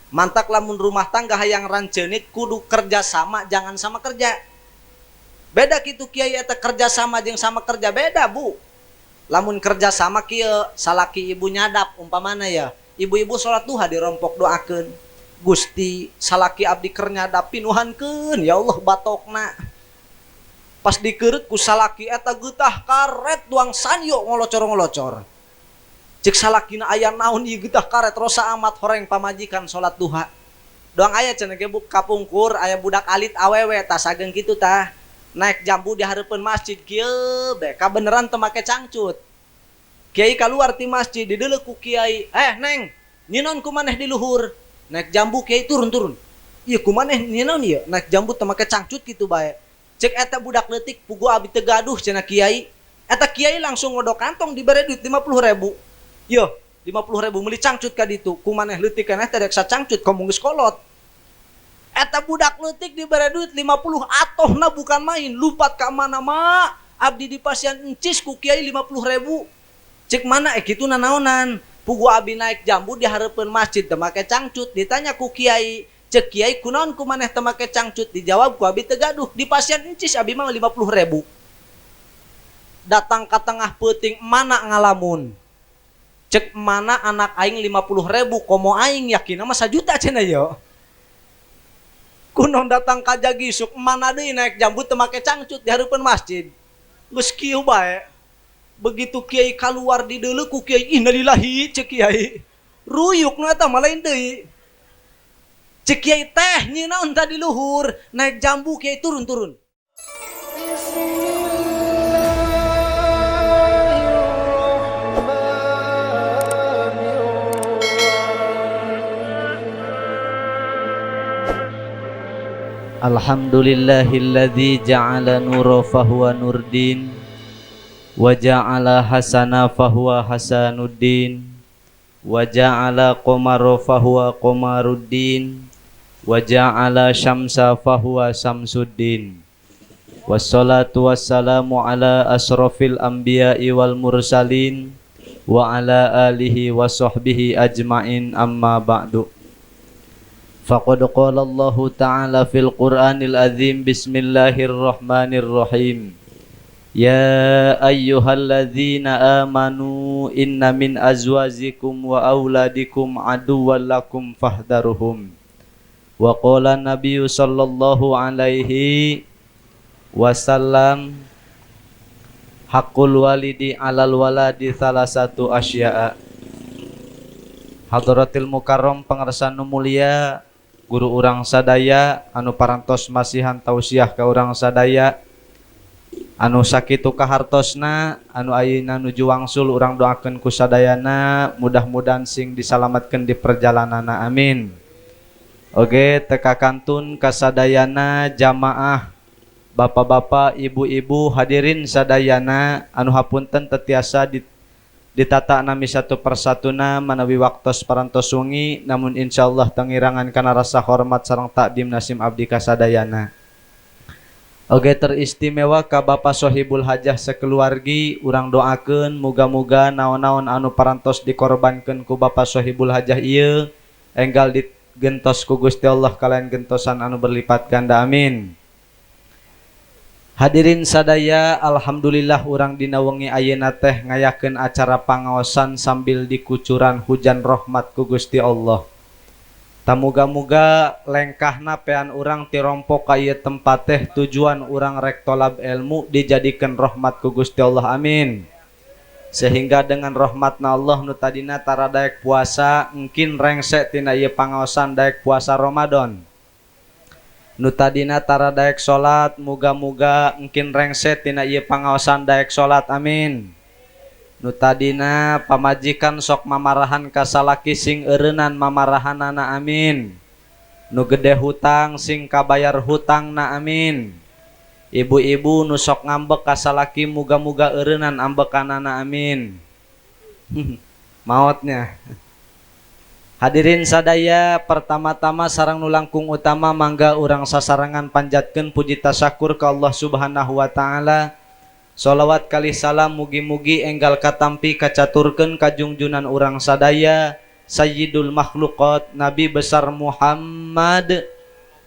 Mantak lamun rumah tangga hayang ranceunit kudu kerja sama, jangan sama kerja. Beda kitu kiai eta kerja sama jeung sama kerja beda, Bu. Lamun kerja sama kieu, salaki ibu nyadap umpamana ya. Ibu-ibu salat duha dirompok doakeun. Gusti, salaki abdi keur nyadap pinuhankeun ya Allah batokna. Pas dikeureup ku salaki eta geutah karet tuang sanyo ngolocor-ngolocor. Cek salakina aya naon ieu geutah karet rosa amat horeng pamajikan salat duha. Doang aya cenah ge bu kapungkur aya budak alit awewe tah sageung kitu tah. Naek jambu di hareupeun masjid kieu bae kabeneran teu make cangcut. Kiai kaluar ti masjid dideuleu ku kiai, "Eh neng, nyieun ku maneh di luhur." Naek jambu kiai turun-turun. Ieu ku maneh nyieun ieu naek jambu teu make cangcut kitu bae. Cek eta budak leutik puguh abi teu gaduh cenah kiai. Eta kiai langsung ngodok kantong dibere duit 50.000. Yeuh, 50.000 meuli cangcut ka ditu. Ku maneh leutik keneh teh rek sacangcut komo geus kolot. Eta budak leutik dibere duit 50 atohna bukan main, lumpat ka mana ma? Abdi di pasian encis ku kiai 50.000. Cek mana kitu nanaonan? Puguh abi naik jambu di hareupeun masjid teu make cangcut, ditanya ku kiai, cek kiai kunaon ku maneh teu make cangcut? Dijawab ku abi teu gaduh, di pasian encis abi mah 50.000. Datang ka tengah peuting mana ngalamun? Cek mana anak aing 50.000 komo aing yakin mah 1 juta cenah yo. Kunon datang ka jagisuk mana deui naik jambu teu make cangcut di hareupeun masjid. Geus kieu bae. Begitu kiai kaluar dideuleu ku kiai innalillahi cek kiai. Ruyuk nu eta mah lain deui. Cek kiai teh nyieun tadi luhur naik jambu kiai turun-turun. Alhamdulillahilladzi ja'ala nura fahuwa nurdin wa ja'ala hasana fahuwa hasanuddin wa ja'ala qamara fahuwa qamaruddin wa ja'ala syamsa fahuwa samsuddin. Wassalatu wassalamu ala asrafil anbiya'i wal mursalin wa ala alihi wa sahbihi ajmain amma ba'du. Faqad qala Allahu ta'ala fil Qur'anil azim bismillahirrahmanirrahim. Ya ayyuhalladzina amanu inna min azwajikum wa auladikum aduwwan lakum fahdharuhum. Wa qala nabiyyu sallallahu alaihi wasallam haqqul walidi 'alal waladi salasatu asya'a. Hadratil mukarram pangersa nu mulia guru urang sadaya anu parantos masihan tausiah ka urang sadaya anu sakitu kahartosna anu ayeuna nuju wangsul urang doakeun ku sadayana mudah-mudahan sing disalametkeun di perjalananna amin. Oge teka kantun kasadayana jamaah bapak-bapak ibu-ibu hadirin sadayana anu hapunten tetiasa ditata nami satu persatuna manawi waktos parantos wengi namun insyaallah tengirangan kana rasa hormat sareng takdim nasim abdi kasadayana. Oge teristimewa ka Bapak Sohibul Hajah sekeluargi urang doakeun muga-muga naon-naon anu parantos dikorbankeun ku Bapak Sohibul Hajah ieu enggal digentos ku Gusti Allah kalian gentosan anu berlipat ganda amin. Hadirin sadaya alhamdulillah urang dina wengi ayeuna teh ngayakeun acara pangaosan sambil dikucuran hujan rahmat ku Gusti Allah. Tamuga-muga lengkahna pean urang tirompok ka ieu tempat teh tujuan urang rek tolab ilmu dijadikeun rahmat ku Gusti Allah amin. Sehingga dengan rahmatna Allah nu tadina tara daek puasa engkin rengse tina ieu pangaosan daek puasa Ramadan. Nu tadina tara daek salat muga-muga engkin rengse tina ieu pangaosan daek salat amin. Nu tadina pamajikan sok mamarahan ka salaki sing eureunnan mamarahanana amin. Nu gede hutang sing kabayar hutangna amin. Ibu-ibu nu sok ngambek ka salaki muga-muga eureunnan ambekanana amin. Maotnya. Hadirin sadaya pertama-tama sareng nu langkung utama mangga urang sasarengan panjatkeun puji tasyakur ka Allah Subhanahu wa taala. Sholawat kali salam mugi-mugi enggal katampi kacaturkeun kajungjunan urang sadaya Sayyidul Makhluqat Nabi besar Muhammad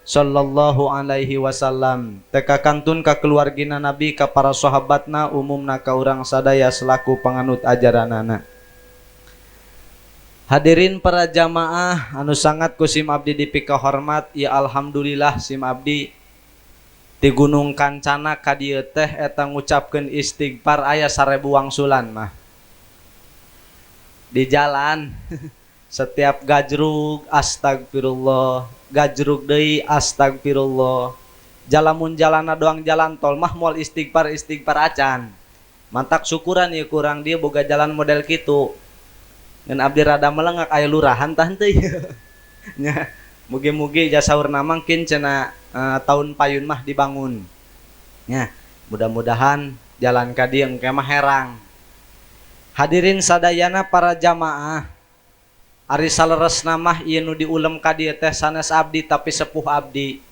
sallallahu alaihi wasallam, teka kantun ka keluargina Nabi, ka para sahabatna, umumna ka urang sadaya selaku panganut ajaranana. Hadirin para jamaah anu sangat ku sim abdi dipikahormat, ya alhamdulillah sim abdi di Gunung Kancana ka dieu teh eta ngucapkeun istighfar aya 1000 wangsulan mah. Di jalan setiap gajrug astagfirullah, gajrug deui astagfirullah. Jalamun jalana doang jalan tol mah moal istighfar istighfar acan. Mantak syukuran ieu kurang dia boga jalan model kitu. Ngan abdi rada melengak aya lurahan tah henteu ieu. Nya, mugi-mugi jasaurna mangkin cenah tahun payun mah dibangun. Nya, mudah-mudahan jalan ka dieu engke mah herang. Hadirin sadayana para jamaah, ari saleresna mah ieu nu diulem ka dieu teh sanes abdi tapi sepuh abdi.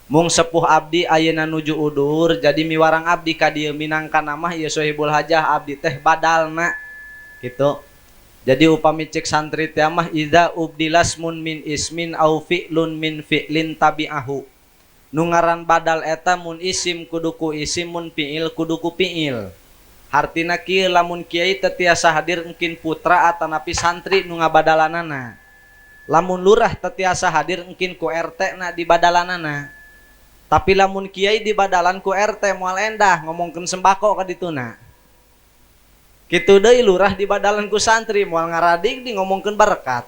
Mung sepuh abdi ayeuna nuju udur jadi miwarang abdi ka dieu minangkana mah ieu Sohibul Hajah abdi teh badalna kitu. Jadi upami cek santri teh mah idza ubdilasmun min ismin au fi'lun min fi'lin tabi'ahu. Nu ngaran badal eta mun isim kudu ku isim, mun fi'il kudu ku fi'il. Hartina kieu lamun kiai teu tiasa hadir engkin putra atanapi santri nu ngabadalanana. Lamun lurah teu tiasa hadir engkin ku RT na dibadalanana. Tapi lamun kiai dibadalan ku RT moal endah ngomongkeun sembako ka dituna. Kitu deui lurah dibadalan ku santri moal ngaradig di ngomongkeun barekat.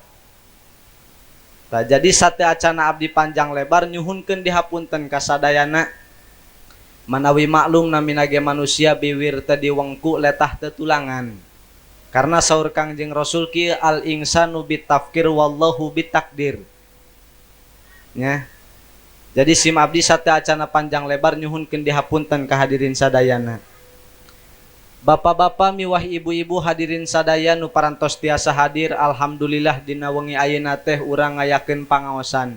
Tah jadi sate acana abdi panjang lebar nyuhunkeun dihapunten ka sadayana. Manawi maklum namina ge manusia biwir teh diwengku letah teu tulangan. Karena saur Kangjeng Rasul kieu al insanu bitafkir wallahu bitakdir. Nya. Jadi sim abdi sate acana panjang lebar nyuhunkeun dihapunten ka hadirin sadayana. Bapak-bapak miwah ibu-ibu hadirin sadaya nu parantos tiasa hadir, alhamdulillah dina wengi ayeuna teh urang ngayakeun pangaosan.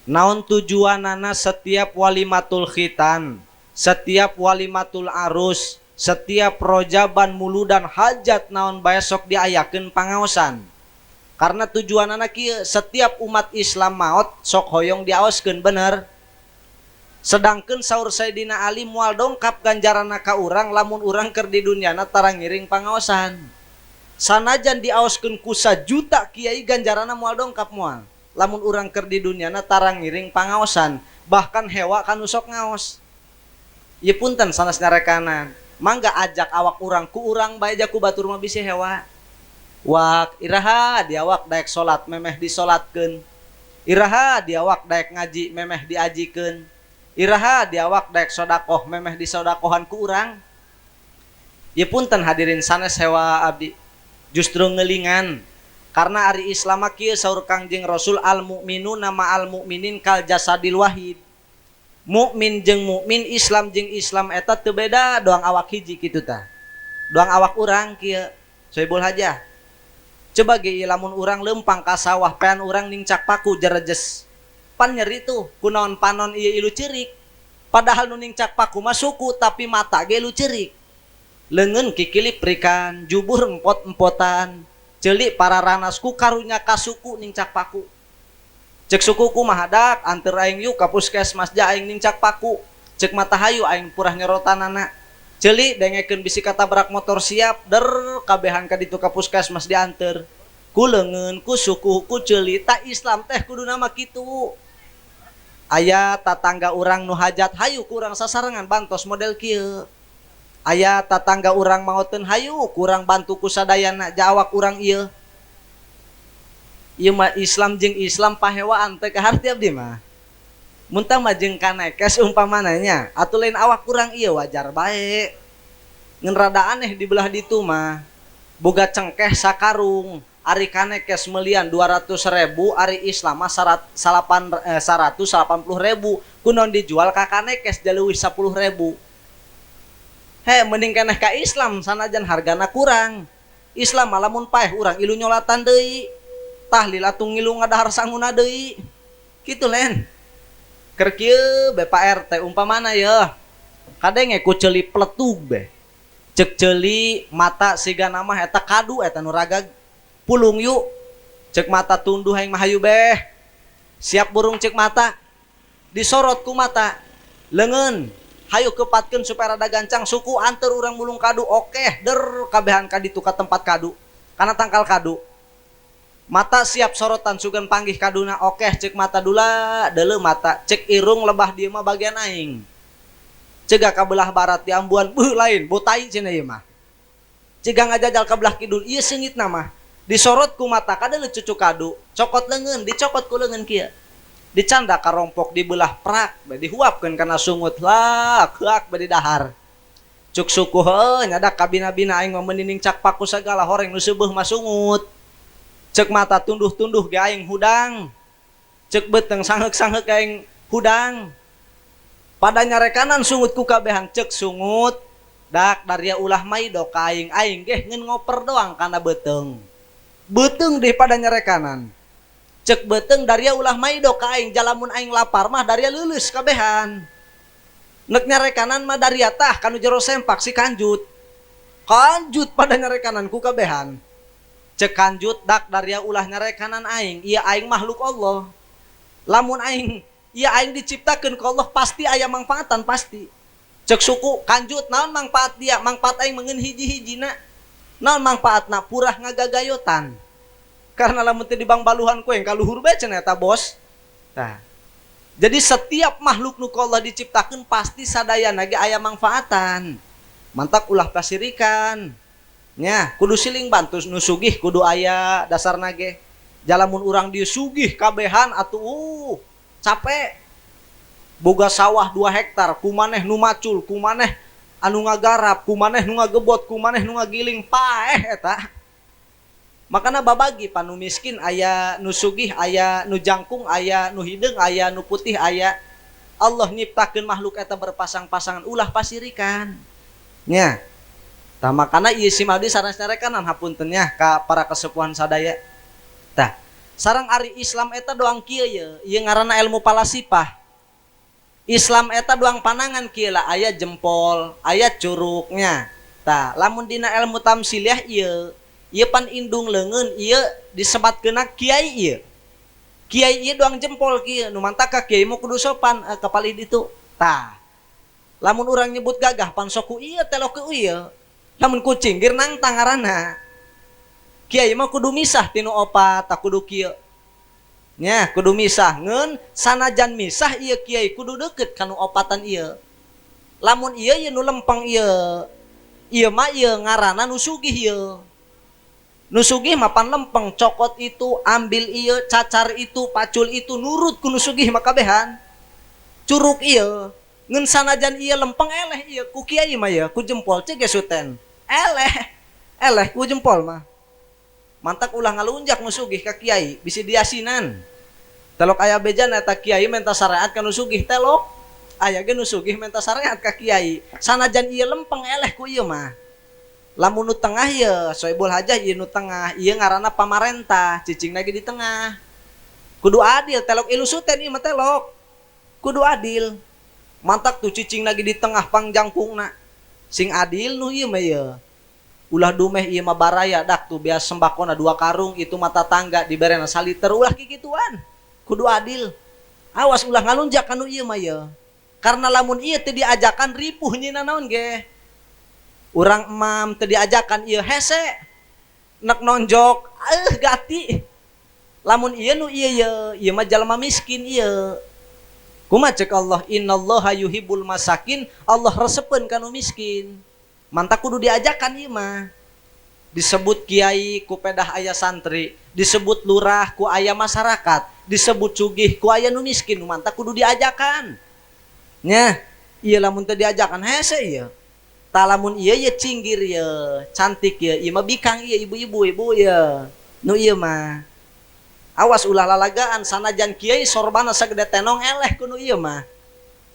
Naon tujuanana setiap walimatul khitan, setiap walimatul arus, setiap rojaban muludan hajat naon bae sok diayakeun pangaosan. Karena tujuanana kieu, setiap umat Islam maot sok hoyong diaoskeun bener. Sedangkeun saur Sayyidina Ali moal dongkap ganjaranna ka urang lamun urang keur di dunyana tara ngiring pangaosan. Sanajan diaoskeun ku sajuta kiai ganjaranna moal dongkap moal. Lamun urang keur di dunyana tara ngiring pangaosan, bahkan hewa kanu sok ngaos. Ieu punten sanes nyarekanan. Mangga ajak awak urang ku urang bae ja ku batur mah bisi hewa. Wak iraha diawak daek salat memeh disolatkeun. Iraha diawak daek ngaji memeh diajikeun. Iraha diawak daek sodakoh memeh disodakohan ku urang. Ieu punten hadirin sanes hewa abdi justru ngelingan. Karena ari Islam mah kieu saur Kangjeng Rasul al mukminuna ma'al mukminin kal jasadil wahid. Mukmin jeung mukmin, Islam jeung Islam eta teu beda doang awak hiji kitu tah. Doang awak urang kieu Sohibul Hajah. Coba ge lamun urang leumpang ka sawah pean urang ningcak paku jerejes. Pan nyeri tuh kunaon panon ieu ilu ceurik. Padahal nu ningcak paku mah suku tapi mata ge ilu ceurik. Leungeun kikilip rikan, jubur empot-empotan. Ceuli pararanas ku karunya ka suku ningcak paku. Cek suku kumaha dak anteur aing yuk ka puskesmas ja aing ningcak paku. Cek mata hayu aing purah nyorotanana. Ceuli dengekeun bisi katabrak motor siap der kabehan ka ditu ka puskesmas dianteur. Ku leungeun ku suku ku ceuli ta Islam teh kuduna mah kitu. Aya tatangga urang nu hajat hayu kurang sasarengan bantos model kieu. Aya tatangga urang maoteun hayu kurang bantu ku sadayana ja awak urang ieu. Ieu mah Islam jeung Islam pahewaan teh kaharti abdi mah. Mun tah mah jeung kanekes umpamana nya atuh lain awak urang ieu wajar bae. Ngan rada aneh di belah ditu mah. Boga cengkeh sakarung, ari kanekes melian 200.000, ari Islam mah 180.000, kunaon dijual ka kanekes jaleuwih 10.000. He mending keneh ka Islam sanajan hargana kurang. Islam mah lamun paeh urang ilu nyolatan deui. Tahlil atuh ngilu ngadahar sanguna deui. Kitu len. Keur kieu be Pak RT umpamana yeuh. Kadenge ku ceuli pletug be. Cek ceuli mata siga nama eta kadu eta nu ragag. Pulung yuk. Cek mata tunduh aing mah hayu beh. Siap burung cek mata. Disorot ku mata. Leungeun hayu kepatkeun supaya rada gancang suku anteur urang mulung kadu okeh der kabehan ka ditu ka tempat kadu. Kana tangkal kadu. Mata siap sorotan sugan panggih kaduna okeh cek mata dula deuleu mata cek irung lebah dieu mah bagian aing. Cegah ka belah barat diambuan beuh lain botai cenah ieu mah. Cegah ngajajal ka belah kidul ieu seungitna mah. Disorot ku mata kadeuleu cucu kadu, cokot leungeun dicokot ku leungeun kieu. Dicanda karompok dibelah prak bae dihuapkeun kana sungut lah keak bae didahar. Cuk suku heuh nyadak kabina-bina aing mah meunining cak paku sagala horeng nu seubeuh mah sungut. Cek mata tunduh-tunduh ge aing hudang. Cek beuteung sangeuk-sangeuk aing hudang. Pada nyarekanan sungut ku kabehan cek sungut dak daria ulah maido ka aing aing geh ngeun ngoper doang kana beuteung. Beuteung deh pada nyarekanan. Cek beuteung daria ulah maido ka aing jalamun aing lapar mah daria leuleus kabehan. Nek nyarekanan mah daria tah kanu jero sempak si kanjut. Kanjut pada nyarekanan ku kabehan. Cek kanjut dak daria ulah nyarekanan aing, ieu aing makhluk Allah. Lamun aing ieu aing diciptakeun ku Allah pasti aya mangfaatan pasti. Cek suku kanjut naon mangfaat dia? Mangfaat aing mengeun hiji-hijina. Naon mangfaatna purah ngagagayotan. Karena lamun teu dibangbaluhan ku yang kaluhur bae cenah eta bos. Tah. Jadi setiap makhluk nu ku Allah diciptakeun pasti sadayana ge aya mangfaatan. Mantak ulah pasirikan. Nya, kudu siling bantu nu sugih kudu aya dasarna ge. Jalamun urang dieu sugih kabehan atuh capek. Boga sawah 2 hektar, kumaneh nu macul, kumaneh anu ngagarap, kumaneh nu ngagebot, kumaneh nu ngagiling, paeh eta. Makana babagi panu miskin aya nu sugih, aya nu jangkung, aya nu hideung, aya nu putih, aya Allah nyiptakeun makhluk eta berpasang-pasangan ulah pasirikan. Nya. Tah makana ieu si Mahdi sanes nyarekan hapunten nya ka para kesepuhan sadaya. Tah, sareng ari Islam eta doang kieu ye, ieu ngaranna ilmu falasifah. Islam eta doang panangan kieu lah aya jempol, aya curugnya. Tah, lamun dina ilmu tamsiliyah ieu, ieu pan indung leungeun ieu disebatkeunna kiai ieu. Kiai ieu doang jempol kieu, nu mantak ka kiai mah kudu sopan kapalih ditu. Tah, lamun urang nyebut gagah pan sok ku ieu telok ku ieu. Lamun kucing ger nangtang ngaranna. Kiai mah kudu misah tinu opat, tah kudu kieu. Nya, kudu misah ngeun sanajan misah ieu kiai kudu deukeut kanu opatan ieu. Lamun ieu ieu nu lempeng ieu. Ieu mah ieu ngaranna nu sugih ieu. Nu sugih mah pan lempeng cokot itu, ambil ieu, cacar itu, pacul itu, nurut ku nu sugih mah kabehan. Curug ieu, ngeun sanajan ieu lempeng eleh ieu ku kiai mah ieu, ku jempol cek ge suten. Eleh, eleh ku jempol mah. Mantak ulah ngalunjak nu sugih ka kiai, bisi diasinan. Telok aya bejan eta kiai menta syariat ka nu sugih telok. Aya ge nu sugih menta syariat ka kiai. Sanajan ieu lempeng eleh ku ieu mah. Lamun nu tengah ieu, Sohibul Hajah ieu nu tengah, ieu ngaranna pamarentah, cicing lagi di tengah. Kudu adil, telok ilu suten ieu mah telok. Kudu adil. Mantak tuh cicing lagi di tengah pangjangkungna. Sing adil nu ieu mah ieu. Ulah dumeh ieu mah baraya dak tuh bias sembakona 2 karung itu mata tangga diberena saliter ulah kikituan. Kudu adil. Awas ulah ngalunjak kanu ieu mah ieu. Karena lamun ieu teu diajakan ripuh nyina naon ge. Urang emam teu diajakan ieu hese. Nek nonjok gati. Lamun ieu nu ieu ye, ieu mah jalma miskin ieu. Kumaha cek Allah innallaha yuhibbul masakin, Allah resepeun kanu miskin. Mantak kudu diajakan ieu mah. Disebut kiai ku pedah aya santri, disebut lurah ku aya masyarakat, disebut sugih ku aya nu miskin, mantak kudu diajakan. Nya, ieu lamun teu diajakan hese ieu. Tah lamun ieu ye cinggir ye, cantik ye, ieu mah bikang ieu ibu-ibu, ibu ye. Nu ieu mah. Awas ulah lalagaan sanajan kiai sorbana sagede tenong eleh ku nu ieu mah.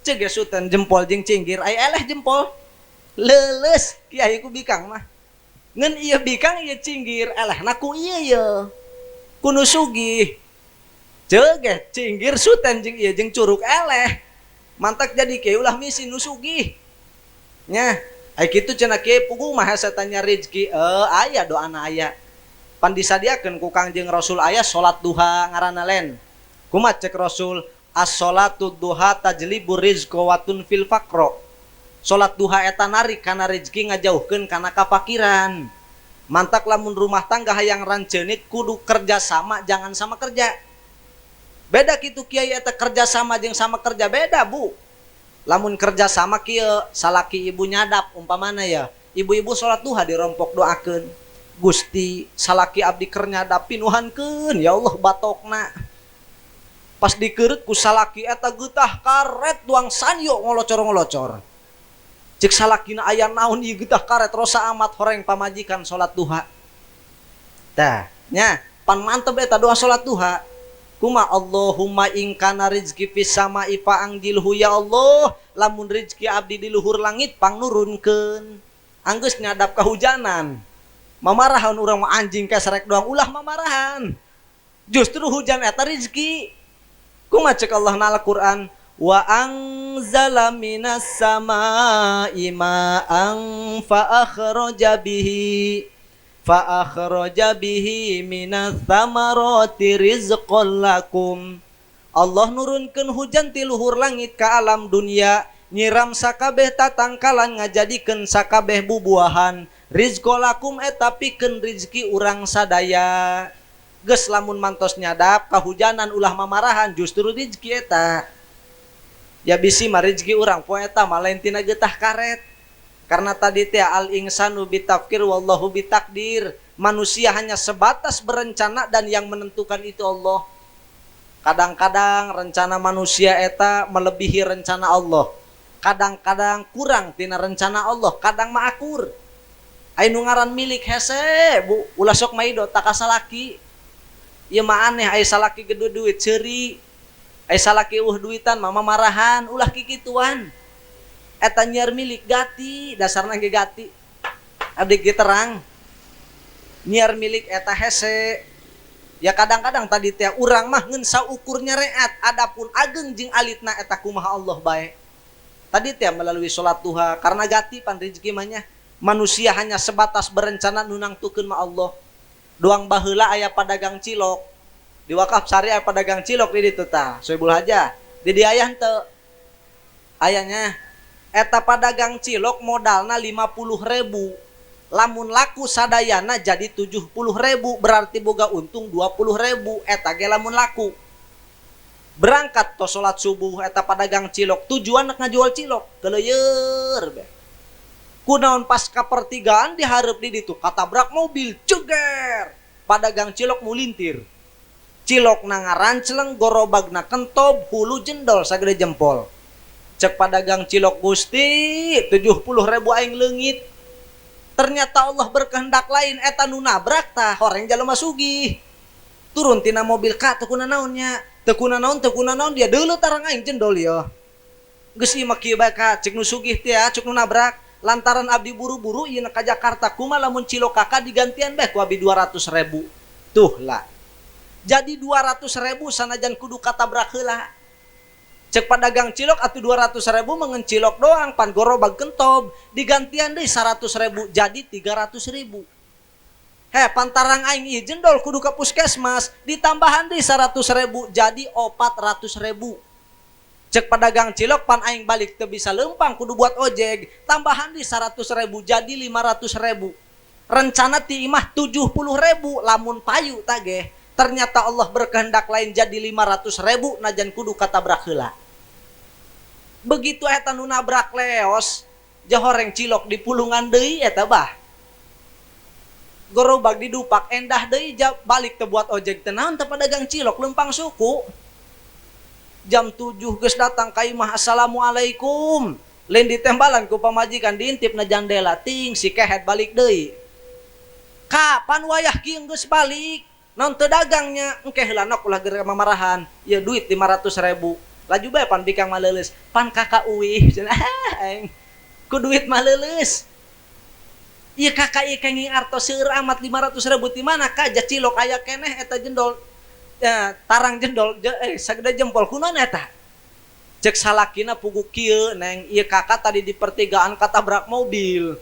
Ceuk ge suten jempol jeung cinggir, ai eleh jempol. Leuleus kiai ku bikang mah. Ngeun ieu bikang ieu cinggir elehna ku ieu ye. Ku nu sugih. Ceuk ge cinggir suten jeung ieu jeung curug eleh. Mantak jadi kiai ulah misi nu sugih. Nya, ai kitu cenah kiai puguh mah hese tanya rezeki, aya doana aya. Pan disadiakeun ku Kangjeng Rasul aya salat duha ngaranna len. Kumaha cek Rasul? As-salatu duha tajlibu rizqa wa tunfil faqra. Salat duha eta narik kana rezeki, ngajauhkeun kana kafakiran. Mantak lamun rumah tangga hayang ranceunit kudu kerjasama, jangan sama kerja. Beda kitu kiai eta kerjasama jeung sama kerja beda, Bu. Lamun kerjasama kieu, salaki ibu nyadap umpamana ya. Ibu-ibu salat duha dirompok, doakeun. Gusti, salaki abdi keur nyadap, pinuhankeun ya Allah batokna. Pas dikeureup ku salaki eta getah karet tuang sanyo ngolocor-ngolocor. Cek salakina, "Aya naon ieu getah karet?" "Rosa amat horeng pamajikan salat duha." Tah, nya pan mantep eta doa salat duha. Kuma? "Allahumma in kana rizki fis sama'i fa anzilhu." Ya Allah, lamun rizki abdi di luhur langit, pangnurunkeun. Anggeus nyadap kahujanan. Mamarahan urang mah, anjing kesrek doang, ulah mamarahan. Justru hujan eta rizki. Kumaha cek Allah na Al-Qur'an? "Wa anzala minas sama'i ma'an fa akhraja bihi minas thamarati rizqan lakum." Allah nurunkeun hujan ti luhur langit ka alam dunia, nyiram sakabeh tatangkalan, ngajadikeun sakabeh bubuahan. "Rizqan lakum" eta pikeun rizki urang sadaya. Geus, lamun mantos nyadap kahujanan ulah mamarahan, justru rizki eta. Ya bisi mah rizki urang poe eta mah lain tina getah karet. Karena tadi teh al insanu bitafkir wallahu bitakdir. Manusia hanya sebatas berencana dan yang menentukan itu Allah. Kadang-kadang rencana manusia eta melebihi rencana Allah. Kadang-kadang kurang tina rencana Allah, kadang mah akur. Aya nu ngaran milik hese, Bu, ulah sok maido tak salaki. Ieu mah aneh, aya salaki gede duit ceuri. Aya salaki euweuh duitan mama marahan, ulah kikituan. Eta nyiar milik gati, dasarna ge gati. Abdi ge terang. Nyiar milik eta hese. Ya kadang-kadang tadi teh urang mah ngeun saukur nyareat, adapun ageng jeung alitna eta kumaha Allah bae. Tadi teh melalui salat duha karena gati pan rezeki mah nya. Manusia hanya sebatas berencana, nu nangtukeun mah Allah. Doang baheula aya padagang cilok. Di Wakaf Sari aya padagang cilok di ditu tah, Sohibul Hajah. Di dieu aya henteu? Ayanya eta padagang cilok modalna 50 ribu, lamun laku sadayana jadi 70 ribu, berarti boga untung 20 ribu. Eta ge lamun laku. Berangkat to salat subuh eta padagang cilok, tujuan nak ngajual cilok keleyeur be. Kunaon pas ka pertigaan dihareup di ditu katabrak mobil ceger. Padagang cilok mulintir, cilok na ngarancleng, gorobagna kentob, hulu jendol sagede jempol. Cek padagang cilok, "Gusti, 70 ribu aing leungit." Ternyata Allah berkehendak lain. Eta nu nabrak tah horeng jalma sugih. Turun tina mobil, "Ka, teu naonnya?" "Teu naon, teu naon." Dia deuleu tarang aing jendol ya. "Geus ieu mah kieu bae, Ka," cek nu sugih teh ya, cek nu nabrak, "lantaran abdi buru-buru ieu ka Jakarta, kumaha lamun cilok Kakak digantian bae ku abdi 200 ribu?" Tuh lah, jadi 200 ribu sanajan kudu katabrak heula. Cek pedagang cilok, "Atuh 200 ribu mengen cilok doang, pan gorobag kentob." Digantian deh 100 ribu, jadi 300 ribu. "He, pantarang aing ieu jendol kudu ke puskesmas." Ditambahan deui 100 ribu, jadi 400 ribu. Cek pedagang cilok, "Pan aing balik teu bisa lempang, kudu buat ojek." Tambahan di 100 ribu, jadi 500 ribu. Rencana ti imah 70 ribu lamun payu tageh. Ternyata Allah berkehendak lain, jadi 500 ribu najan kudu katabrak heula. Begitu eta nu nabrak leos, jahoreng cilok di pulungan deui eta bah. Gerobak didupak endah deui, balik teu buat ojek, teu naon, teu pedagang cilok lempang suku. Jam 7 geus datang ka imah, "Assalamualaikum." Lain ditembalan ku pamajikan, diintip na jandela ting si kehet balik deui. "Kapan wayah kieu geus balik? Naon teu dagangnya?" "Engke heula nok, ulah geura mamarahan. Ya duit 500 ribu. Laju bae pan bikang maleuleus." "Pan Kakak uwih cenah aing. Ku duit maleuleus." "Ieu Kakak ieu kenging artos seueur amat, 500 ribu ti mana, Kak?" "Ja cilok aya keneh eta jendol ya, tarang jendol sagede jempol, kunaon eta?" Cek salakina, "Puguh kieu, Neng, ieu Kakak tadi di pertigaan katabrak mobil."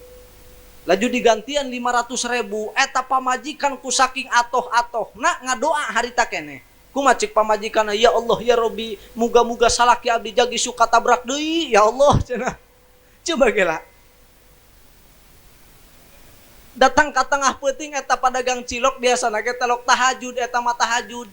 Laju digantian 500 ribu. Eta pamajikan ku saking atoh-atoh na ngadoa harita keneh. Kumaha cek pamajikan? "Ya Allah, ya Robi, muga-muga salaki abdi jagi suka tabrak deui, ya Allah," cenah. Coba gela. Datang ke tengah peuting, eta padagang cilok biasa ge telok tahajud, eta mah tahajud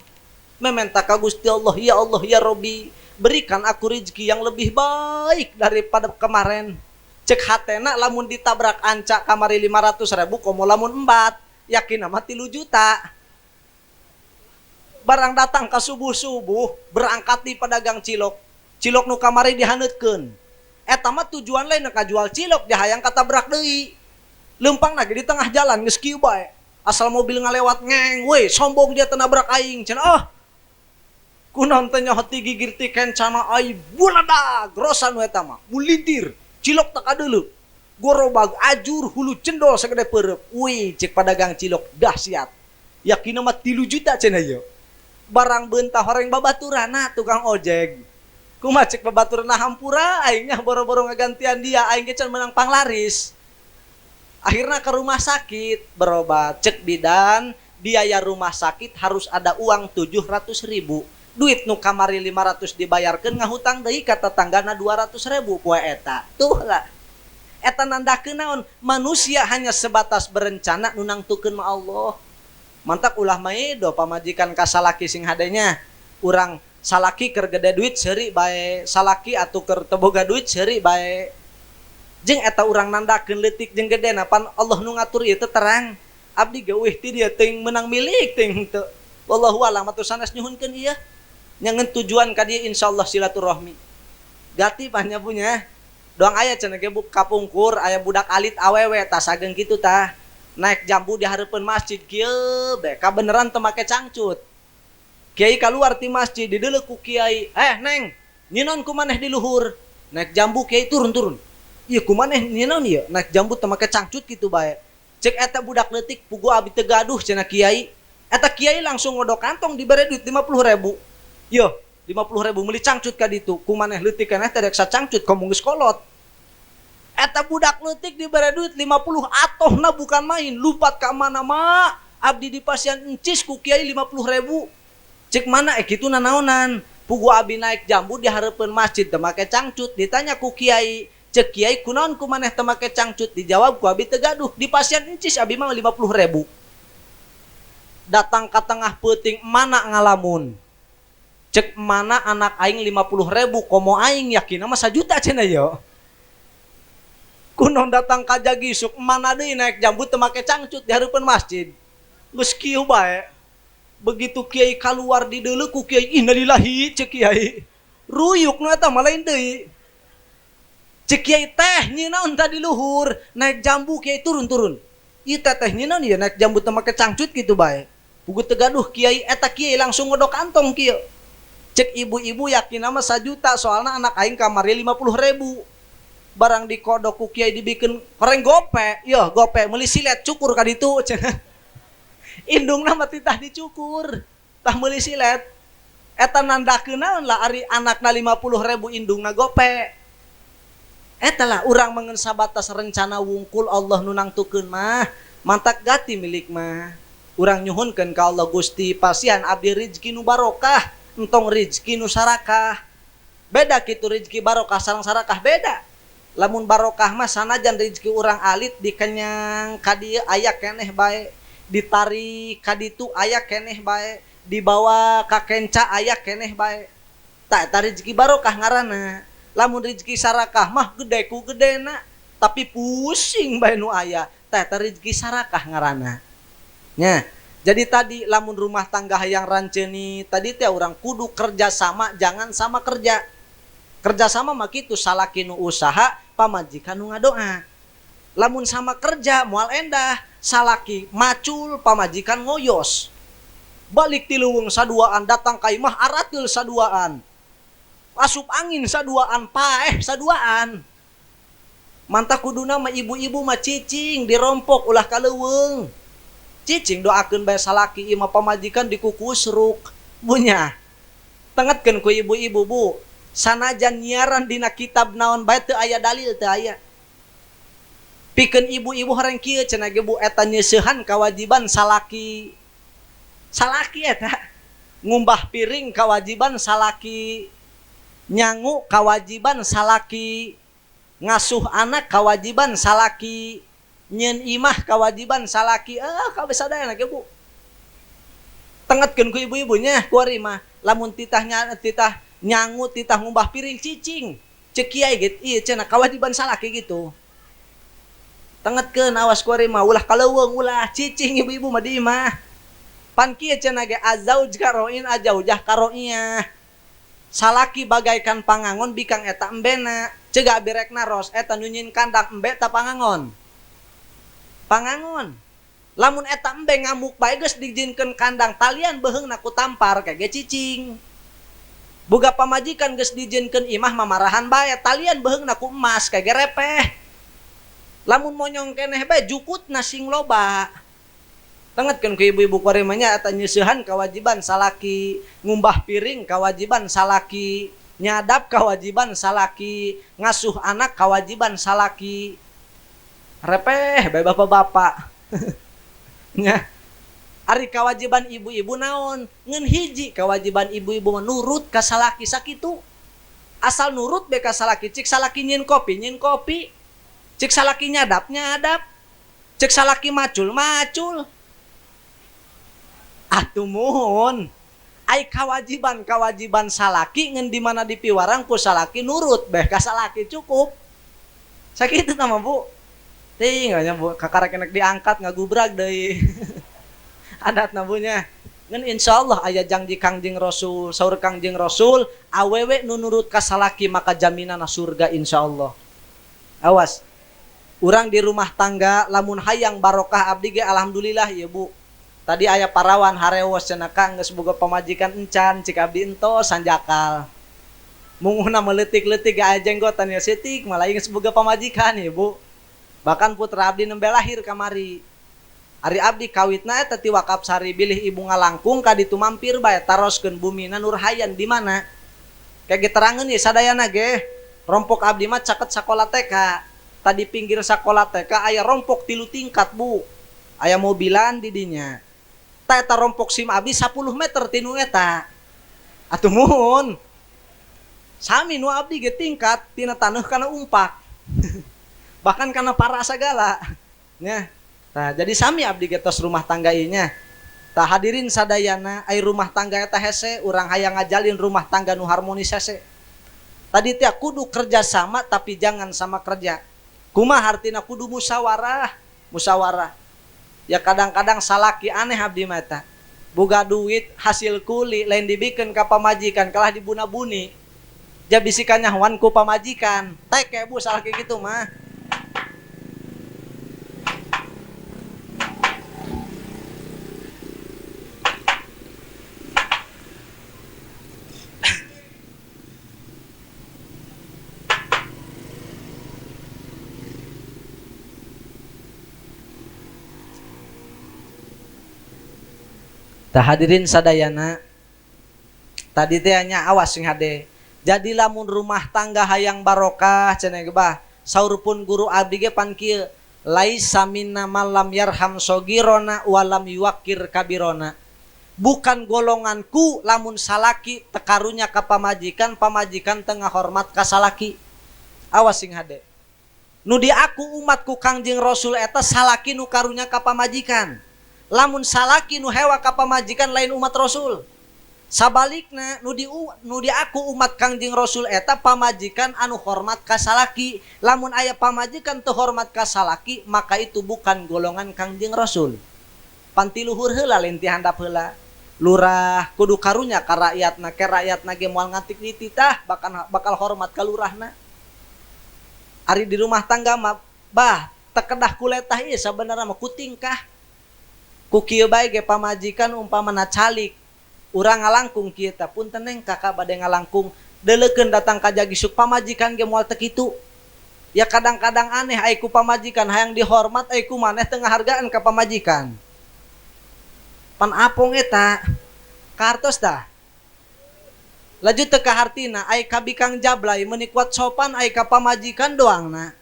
mementa ka Gusti Allah, "Ya Allah, ya Robi, berikan aku rezeki yang lebih baik daripada kemarin." Cek hatena, lamun ditabrak anca kamari 500 ribu, komo lamun empat, yakin nama 3 juta. Barang datang ke subuh-subuh, berangkat di pedagang cilok, cilok nu kamari dihaneutkeun. Eta mah tujuan lain ka jual cilok, hayang katabrak deui. Lempang lagi di tengah jalan geus kieu bae, asal mobil ngalewat ngeng we, sombong dia, tenabrak aing cenah. Oh, kunaon teh nyaho ti gigir ti kencana ai buladag rosan we. Eta mah mulintir cilok tak dulu gorobag ajur hulu cendol segede perep. Wih, cek pedagang cilok, dahsyat, yakin mah 3 juta cenah. Yo, barang bentah horeng babaturana tukang ojek. Kumaha cek babaturana? "Hampura aingnya, boro-boro ngagantian dia, aing ge can menang panglaris." Akhirnya ke rumah sakit berobat. Cek bidan, biaya rumah sakit harus ada uang 700 ribu. Duit nu kamari 500 dibayarkan, ngahutang deui ka tetanggana 200 ribu poe eta. Tuh lah, eta nandakeun naon? Manusia hanya sebatas berencana, nu nangtukeun mah Allah. Mantak ulah maido pamajikan ka salaki sing hadenya. Urang salaki keur gede duit seuri bae, salaki atuh keur teu boga duit seuri bae. Jeung eta urang nandakeun leutik jeung gede, pan Allah nu ngatur ieu teh terang. Abdi ge euweuh ti dieu, teuing menang milik teuing henteu, wallahu alam, atuh sanes nyuhunkeun ieu nyangen. Tujuan ka dieu insyaallah silaturahmi gati pahnya punya doang. Aya cenah ge kapungkur aya budak alit awewe, tah sageung kitu, tah naik jambu di hareupeun masjid kieu be, kabeneran teu make cangcut. Kiai keluar ti masjid, dideuleu ku kiai, "Eh, neng, nyieun ku maneh di luhur naik jambu?" "Kiai, turun, turun. Ieu ku maneh nyieun ieu naik jambu teu make cangcut kitu bae?" Cek eta budak leutik, "Puguh abi teu gaduh cenah, kiai." Eta kiai langsung ngodok kantong, dibere duit 50 ribu. "Yo, 50 ribu, meuli cangcut ka ditu. Ku maneh leutik keneh teh rek cangcut, komo geus kolot." Eta budak leutik dibere duit 50, atohna bukan main, lompat ka mana, "Ma, abdi dipasihan encis ku kiai 50 ribu." Cek mana, "Eh, kitu nanaonan?" "Puguh abi naik jambu di hareupeun masjid teu make cangcut." Ditanya ku kiai, cek kiai, "Kunaon ku maneh teu make cangcut?" Dijawab ku, "Abi teu gaduh, dipasihan encis abi mah 50 ribu." Datang ke tengah peuting, mana ngalamun. Cek mana, "Anak aing 50 ribu, komo aing, yakin mah sajuta cenah." Yo, kunon datang ka jagisuk, mana deui naik jambu teu make cangcut di hareupeun masjid, geus kieu bae. Begitu kiai keluar, dideuleu ku kiai. "Innalillahi," cek kiai, ruyuk nu eta mah lain deui. Cek kiai, "Teh, nyieun tadi luhur naik jambu?" "Kiai, turun, turun. Ieu teteh nyieun ieu naik jambu teu make cangcut kitu bae?" "Puguh teu gaduh, kiai." Eta kiai langsung ngodok kantong kieu. Cek ibu-ibu, "Yakin nama sajuta, soalnya anak aing kamari 50 ribu." Barang dikodok ku kiai, dibikin koreng gope. "Yo, gope, meuli silet, cukur ka ditu," cenah. Indungna mah titah dicukur, tah meuli silet. Eta nandakeun naon lah? Ari anakna 50 ribu, indungna gope. Eta lah, urang mengen sabatas rencana wungkul, Allah nu nangtukeun mah. Mantak gati milik mah urang nyuhunkeun ka Allah, "Gusti, pasihan abdi rizki nu barokah, entong rizki nu sarakah." Beda kitu rizki barokah sareng sarakah, beda. Lamun barokah mah sanajan rizki urang alit, dikenyang ka dieu aya keneh bae, ditarik ka ditu aya keneh bae, dibawa ka kenca aya keneh bae. Tah, eta rizki barokah ngaranna. Lamun rizki sarakah mah gede ku gedena, tapi pusing bae nu aya. Tah, eta rizki sarakah ngaranna nya. Jadi tadi, lamun rumah tangga yang ranceuni tadi teh, urang kudu kerja sama, jangan sama kerja. Kerjasama mah kitu, salaki nu usaha, pamajikan nu ngadoa. Lamun sama kerja moal endah, salaki macul, pamajikan ngoyos. Balik ti leuweung saduaan, datang ka imah arateul saduaan, asup angin saduaan, paeh saduaan. Mantak kuduna mah ibu-ibu mah cicing dirompok, ulah ka leuweung, cicing doakeun bae salaki. Imah pamajikan dikukusruk punya. Tengetkeun ku ibu-ibu, Bu, sanajan nyiaran dina kitab naon bae, teu aya dalil, teu aya. Pikeun ibu-ibu horeng kieu cenah ge Bu eta nyeusehan kewajiban salaki. Salaki eta ngumbah piring kewajiban salaki, nyangu kewajiban salaki, ngasuh anak kewajiban salaki, nyeun imah kewajiban salaki. Kabeh sadayana ge Bu. Tengetkeun ku ibu-ibunya kuari mah lamun titah titah nyangu titah ngumbah piring cicing. Ceuk kiai ge ieu cenah kewajiban salaki gitu. Tengetkeun awas kuari mah ulah kaleuweung ulah cicing ibu-ibu mah di imah. Pan kieu cenah ge azauj karoin ajaujah karoiyah. Salaki bagaikan pangangon bikang eta embena. Cegah abi rek naros eta nu nyieun kandang embe ta pangangon. Pangangon. Lamun eta embe ngamuk bae geus dijinkeun kandang talian beuheungna ku tampar kage cicing. Boga pamajikan geus dijinkeun imah mamarahan bae talian beuheungna ku emas kage repeh. Lamun monyong keneh bae jukutna sing loba. Tengetkeun ku ibu-ibu kuari mah nya eta nyeusehan kewajiban salaki, ngumbah piring kewajiban salaki, nyadap kewajiban salaki, ngasuh anak kewajiban salaki. Repeh bae bapak-bapak. Nya. Ari kewajiban ibu-ibu naon? Ngeun hiji kewajiban ibu-ibu mah nurut ka salaki sakitu. Asal nurut bae ka salaki, cik salaki nyieun kopi, nyieun kopi. Cik salaki nyadap, nyadap. Cik salaki macul, macul. Atuh muhun. Ai kewajiban salaki ngeun di mana dipiwarang ku salaki nurut beh ka salaki cukup. Sakitu tah mah Bu. Ting nya Bu kakarek enek diangkat ngagubrag deui. Adatna Bu nya. Ngeun insyaallah aya janji Kangjeng Rasul, saur Kangjeng Rasul, awewe nu nurut ka salaki maka jaminanna surga insyaallah. Awas. Urang di rumah tangga lamun hayang barokah abdi ge alhamdulillah ieu Bu. Tadi aya parawan harewos cenah Kang geus boga pamajikan encan cik abdi entos sanjakal. Munguhna meuletik-leutik ge aya jenggotan ya seutik malah geus boga pamajikan ieu Bu. Bahkan putra abdi nembe lahir kamari. Ari abdi kawitna eta ti Wakaf Sari bilih ibu ngalangkung ka ditu mampir bae taroskeun bumina Nurhayan di mana. Kayak diterangeun ye sadayana ge. Rompok abdi mah caket sakola TK. Tadi pinggir sakola TK aya rompok 3 tingkat Bu. Aya mobilan di dinya. Ta eta rompok sim abdi 10 meter tinu eta. Atuh muhun. Sami nu abdi ge tingkat tina taneuh kana umpak. Bahkan kana para sagala. Nya. Tah jadi sami abdi ge tos rumah tangga ieu nya. Tah hadirin sadayana ai rumah tangga eta hese urang hayang ngajalin rumah tangga nu harmonis hese. Tadi teh kudu kerja sama tapi jangan sama kerja. Kumaha hartina kudu musyawarah, musyawarah. Ya kadang-kadang salaki aneh abdi mah eta. Boga duit hasil kuli lain dibikeun ka pamajikan kalah dibuna-buni. Ja bisi kanyahoan ku pamajikan. Teke Bu salaki kitu mah. Tah hadirin sadayana tadi teh nya awas sing hade. Jadi lamun rumah tangga hayang barokah cenah ge bah saur pun guru abdi ge pan kieu laisa minna man lam yarham sogirona wa lam yuwakir kabirona. Bukan golonganku lamun salaki tekarunya ka pamajikan, pamajikan teu ngahormat ka salaki. Awas sing hade. Nu diaku umatku Kangjeng Rasul eta salaki nu karunya ka pamajikan. Lamun salaki nu hewa ka pamajikan lain umat Rasul. Sabalikna nu diaku umat Kangjeng Rasul eta pamajikan anu hormat ka salaki. Lamun aya pamajikan teu hormat ka salaki maka itu bukan golongan Kangjeng Rasul. Panti luhur heula lain ti handap heula. Lurah kudu karunya ka rakyatna, ke rakyatna ge moal ngatik dititah bahkan bakal hormat ka lurahna. Ari di rumah tangga mah bah tekedah kuletah ieu sabenerna mah kutingkah. Ku kieu bae ge pamajikan umpamana calik urang ngalangkung kieu tah punten neng kakak bade ngalangkung deuleukeun datang ka jagisuk pamajikan ge moal teu kitu. Ya kadang-kadang aneh ai ku pamajikan hayang dihormat ai ku maneh teu ngahargaan ka pamajikan. Pan apong eta kahartos tah. Laju teu kahartina ai ka bikang jablay meuni kuat sopan ai ka pamajikan doangna.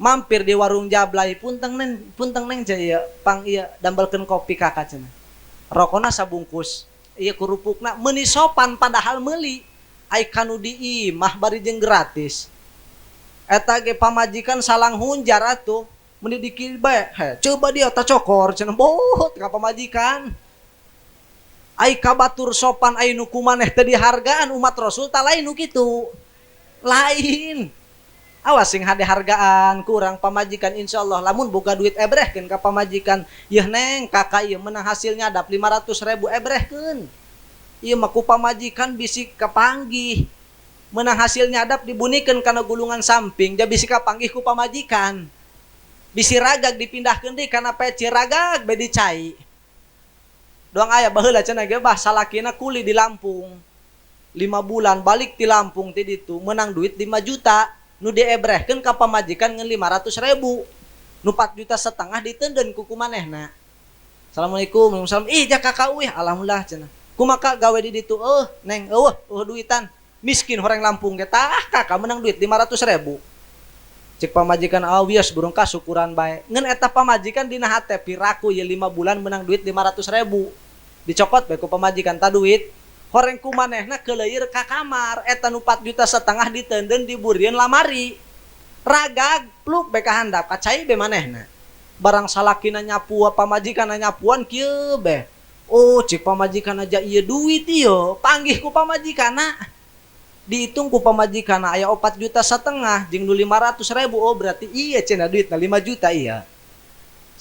Mampir di warung jablay punteng neng ieu pang ieu dambalkeun kopi kakak cenah. Rokona sabungkus, ieu kerupukna meuni sopan padahal meuli. Ai kanu di imah bari jeung gratis. Eta ge pamajikan salang hunjar atuh, meuni dikir bae, he coba dia tacokor cenah bohot ka pamajikan. Ai kabatur sopan ai nu kumaneh teu dihargaan umat Rasul tah lain nu kitu. Lain. Awas sing hade hargaan kurang pamajikan insyaallah lamun boga duit ebrehkeun ka pamajikan yeuh neng kakak ieu menang hasil nyadap 500.000 ebrehkeun ieu mah ku pamajikan bisi kapanggih menang hasil nyadap dibunikeun kana gulungan samping ja bisi kapanggih ku pamajikan bisi ragag dipindahkeun deui kana peci ragag be dicai doang aya baheula cenah ge bah salakina kuli di Lampung 5 bulan balik ti Lampung ti ditu menang duit 5 juta nu diebrehkeun ka pamajikan ngan 500.000 nu 4,5 juta diteundeun ku kumanehna. Assalamualaikum waalaikumsalam ih ja kakak uih alhamdulillah cenah kumaha gawe di ditu eueuh neng eueuh eueuh duitan miskin horeng Lampung ge tah kakak menang duit 500.000 cek pamajikan ah wios burung kasukuran bae ngan eta pamajikan dina hate piraku ieu 5 bulan menang duit 500.000 dicokot bae ku pamajikan ta duit horeng kumanehna keuleuir ka kamar eta nu 4,5 juta diteundeun diburieun lamari ragag pluk be ka handap kacai be manehna barang salakina nyapua pamajikanna nyapuan kieu be oh cik pamajikan aja ieu duit ieu panggih ku pamajikanna dihitung ku pamajikanna aya 4,5 juta jeung nu 500.000 oh berarti iya cenah duitna 5 juta iya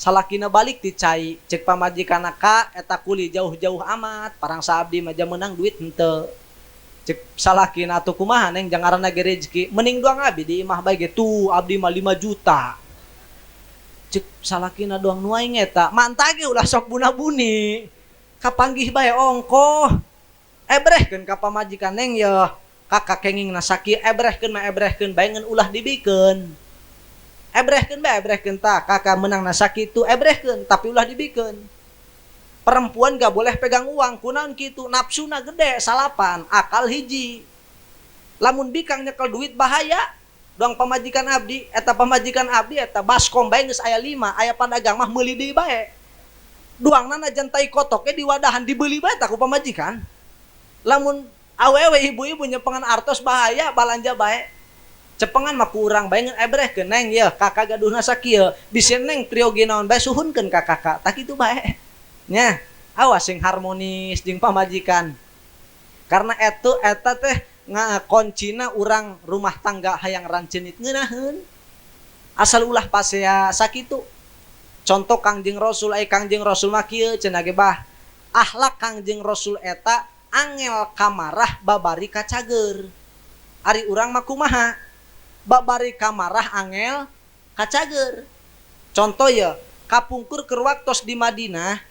salakina balik ti cai cek pamajikanna ka eta kuli jauh-jauh amat parang saabdi mah menang duit henteu cek salakina atuh kumaha neng jang ngaranna ge rezeki mending doang abdi di imah bae ge tuh abdi mah 5 juta cek salakina doang nu aing eta mantah ge ulah sok buna-buni kapanggih bae ongkoh ebrehkeun ka pamajikan neng yeuh kakak kengingna sakieu ebrehkeun mah ebrehkeun bae ngan ulah dibikeun ebrehkeun bae ebrehkeun tah kakak menang na sakitu ebrehkeun tapi ulah dibikeun perempuan gak boleh pegang uang kunaon kitu nafsuna gede salapan akal hiji lamun bikang nyekel duit bahaya doang pamajikan abdi eta pamajikan abdi eta baskom bae geus aya 5 aya padagang mah meuli deui bae duangna najan tai kotoke diwadahan dibeli bae tah ku pamajikan lamun awewe ibu-ibu nyepengan artos bahaya balanja bae cepengan mah kurang bae ngan ebrehkeun neng yeuh kakak gaduhna sakieu bisi neng priyogi naon bae suhunkeun ka kakak tah kitu bae nya awas sing harmonis jeung pamajikan karena etu eta teh ngakoncina urang rumah tangga hayang rancenit ngeunaheun asal ulah pasea sakitu contoh Kangjeng Rasul ai Kangjeng Rasul mah kieu cenah ge bah akhlak Kangjeng Rasul eta angel kamarah babari kacager ari urang mah kumaha babari kamarah angel kacager contoh ya kapungkur keur waktos di Madinah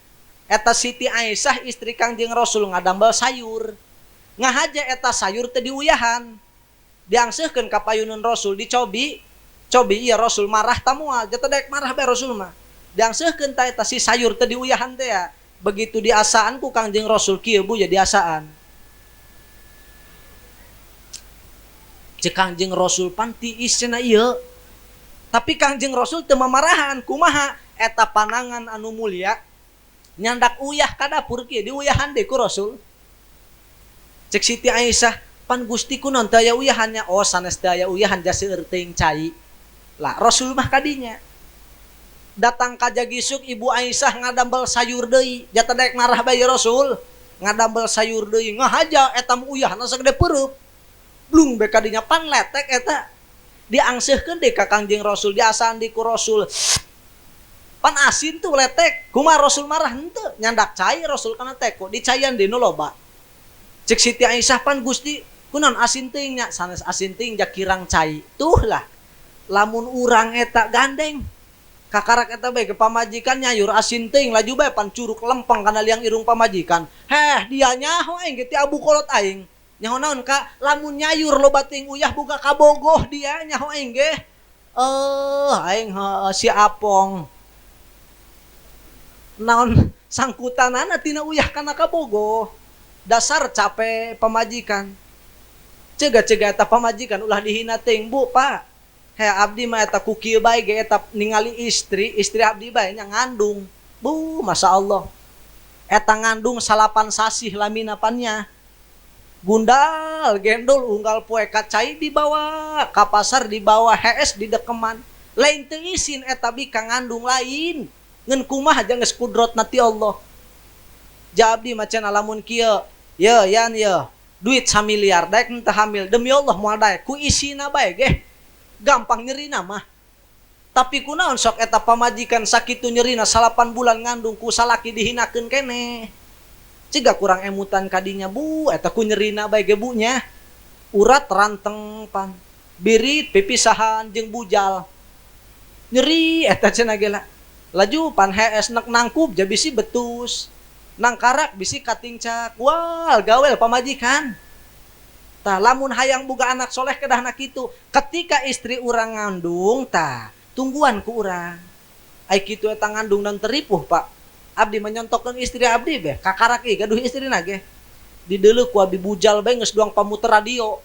eta Siti Aisyah istri Kangjeng Rasul ngadambel sayur ngahaja eta sayur teh diuyahan diangseuhkeun ka payunun Rasul dicobi cobi ieu Rasul marah tamual jatuh daek marah bae Rasul mah diangseuhkeun ta eta si sayur teh diuyahan teh ya begitu diasaan ku Kangjeng Rasul kieu bu ya diasaan cek Kangjeng Rasul pan tiis cenah ieu tapi Kangjeng Rasul teu mamarahan kumaha eta panangan anu mulia nyandak uyah ka dapur kieu diuyahan deui ku Rasul cek Siti Aisyah pan Gusti kunaon teu aya uyahannya oh sanes teu aya uyahan ja seueur teuing cai lah Rasul mah kadinya datang ka jagisuk Ibu Aisyah ngadambel sayur deui jata daek marah bae Rasul ngadambel sayur deui ngahaja eta uyahna sagede peureub blung be kadinya pan letek eta diangseuhkeun deui ka Kangjeng Rasul diasaan deui ku Rasul pan asin tuh letek kumaha Rasul marah henteu nyandak cai Rasul kana teko dicaian deui nu loba cek Siti Aisyah pan Gusti kunaon asin teuing nya sanes asin teuing ja kirang cai tuh lah lamun urang eta gandeng kakarak eta bae ke pamajikan nyayur asin teuing laju bae pan curuk lempeng kana liang irung pamajikan heh dia nyaho aing ge ti abu kolot aing nyaho naon ka lamun nyayur loba teuing uyah buka kabogoh dia nyaho aing ge aing si Apong naon sangkutanana tina uyah kana kabogoh dasar capek pamajikan cegah-cegah eta pamajikan ulah dihina teuing bu pak He abdi mah eta ku kieu bae ge eta ningali istri, istri abdi bae nya ngandung. Bu, Masya Allah. Eta ngandung 9 sasih lamina pannya. Gundal gendol unggal poe ka cai dibawa, ka pasar dibawa, hees di dekeman. Lain teu isin eta bika ngandung lain. Ngan kumaha aja geus kudrotna ti Allah. Ja abdi mah cenah lamun kieu, ye yan ye, duit samiliar daek henteu hamil, demi Allah moal daek ku isina bae ge. Gampang nyerina mah. Tapi kunaon sok eta pamajikan sakitu nyerina 8 bulan ngandung ku salaki dihinakeun keneh. Ciga kurang emutan kadinya bu, eta ku nyerina bae ge bu nya. Urat ranteng pan, birit pipisahan jeung bujal. Nyeri eta cenah ge lah. Laju pan hees nek nangkup ja bisi betus. Nangkarak bisi katingcak, wal gawel pamajikan. Tah lamun hayang boga anak soleh kedahna kitu, ketika istri urang ngandung tah tungguan ku urang. Ai kitu eta ngandung dan teripuh Pak. Abdi menyontokeun istri abdi beh, kakarak ieu gaduh istrina ge. Dideuleu ku abdi bujal bae geus duang pamuter radio.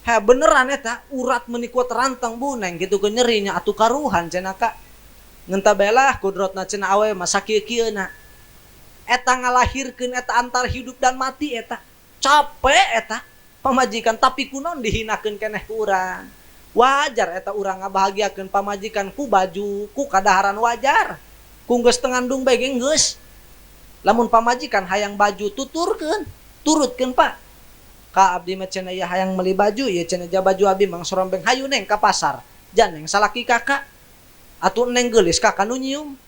Ha beneran eta urat meuni kuat ranteng bu neng kitu ke nyerinya atuh karuhan cenah ka. Ngenta belah kudrotna cenah awe mah sakieu-kieuna. Eta ngalahirkeun eta antar hidup dan mati eta. Capek eta pamajikan tapi kunaon dihinakeun keneh ku urang. Wajar eta urang ngabahagiakeun pamajikan ku baju, ku kadaharan wajar. Ku geus teu ngandung bae ge geus. Lamun pamajikan hayang baju tuturkeun, turutkeun Pak. Ka abdi mah cenah ieu hayang meuli baju, ieu cenah ja baju abdi mang sorombeng hayu neng ka pasar. Ja neng salaki kakak. Atuh neng geulis kakak nu nyium.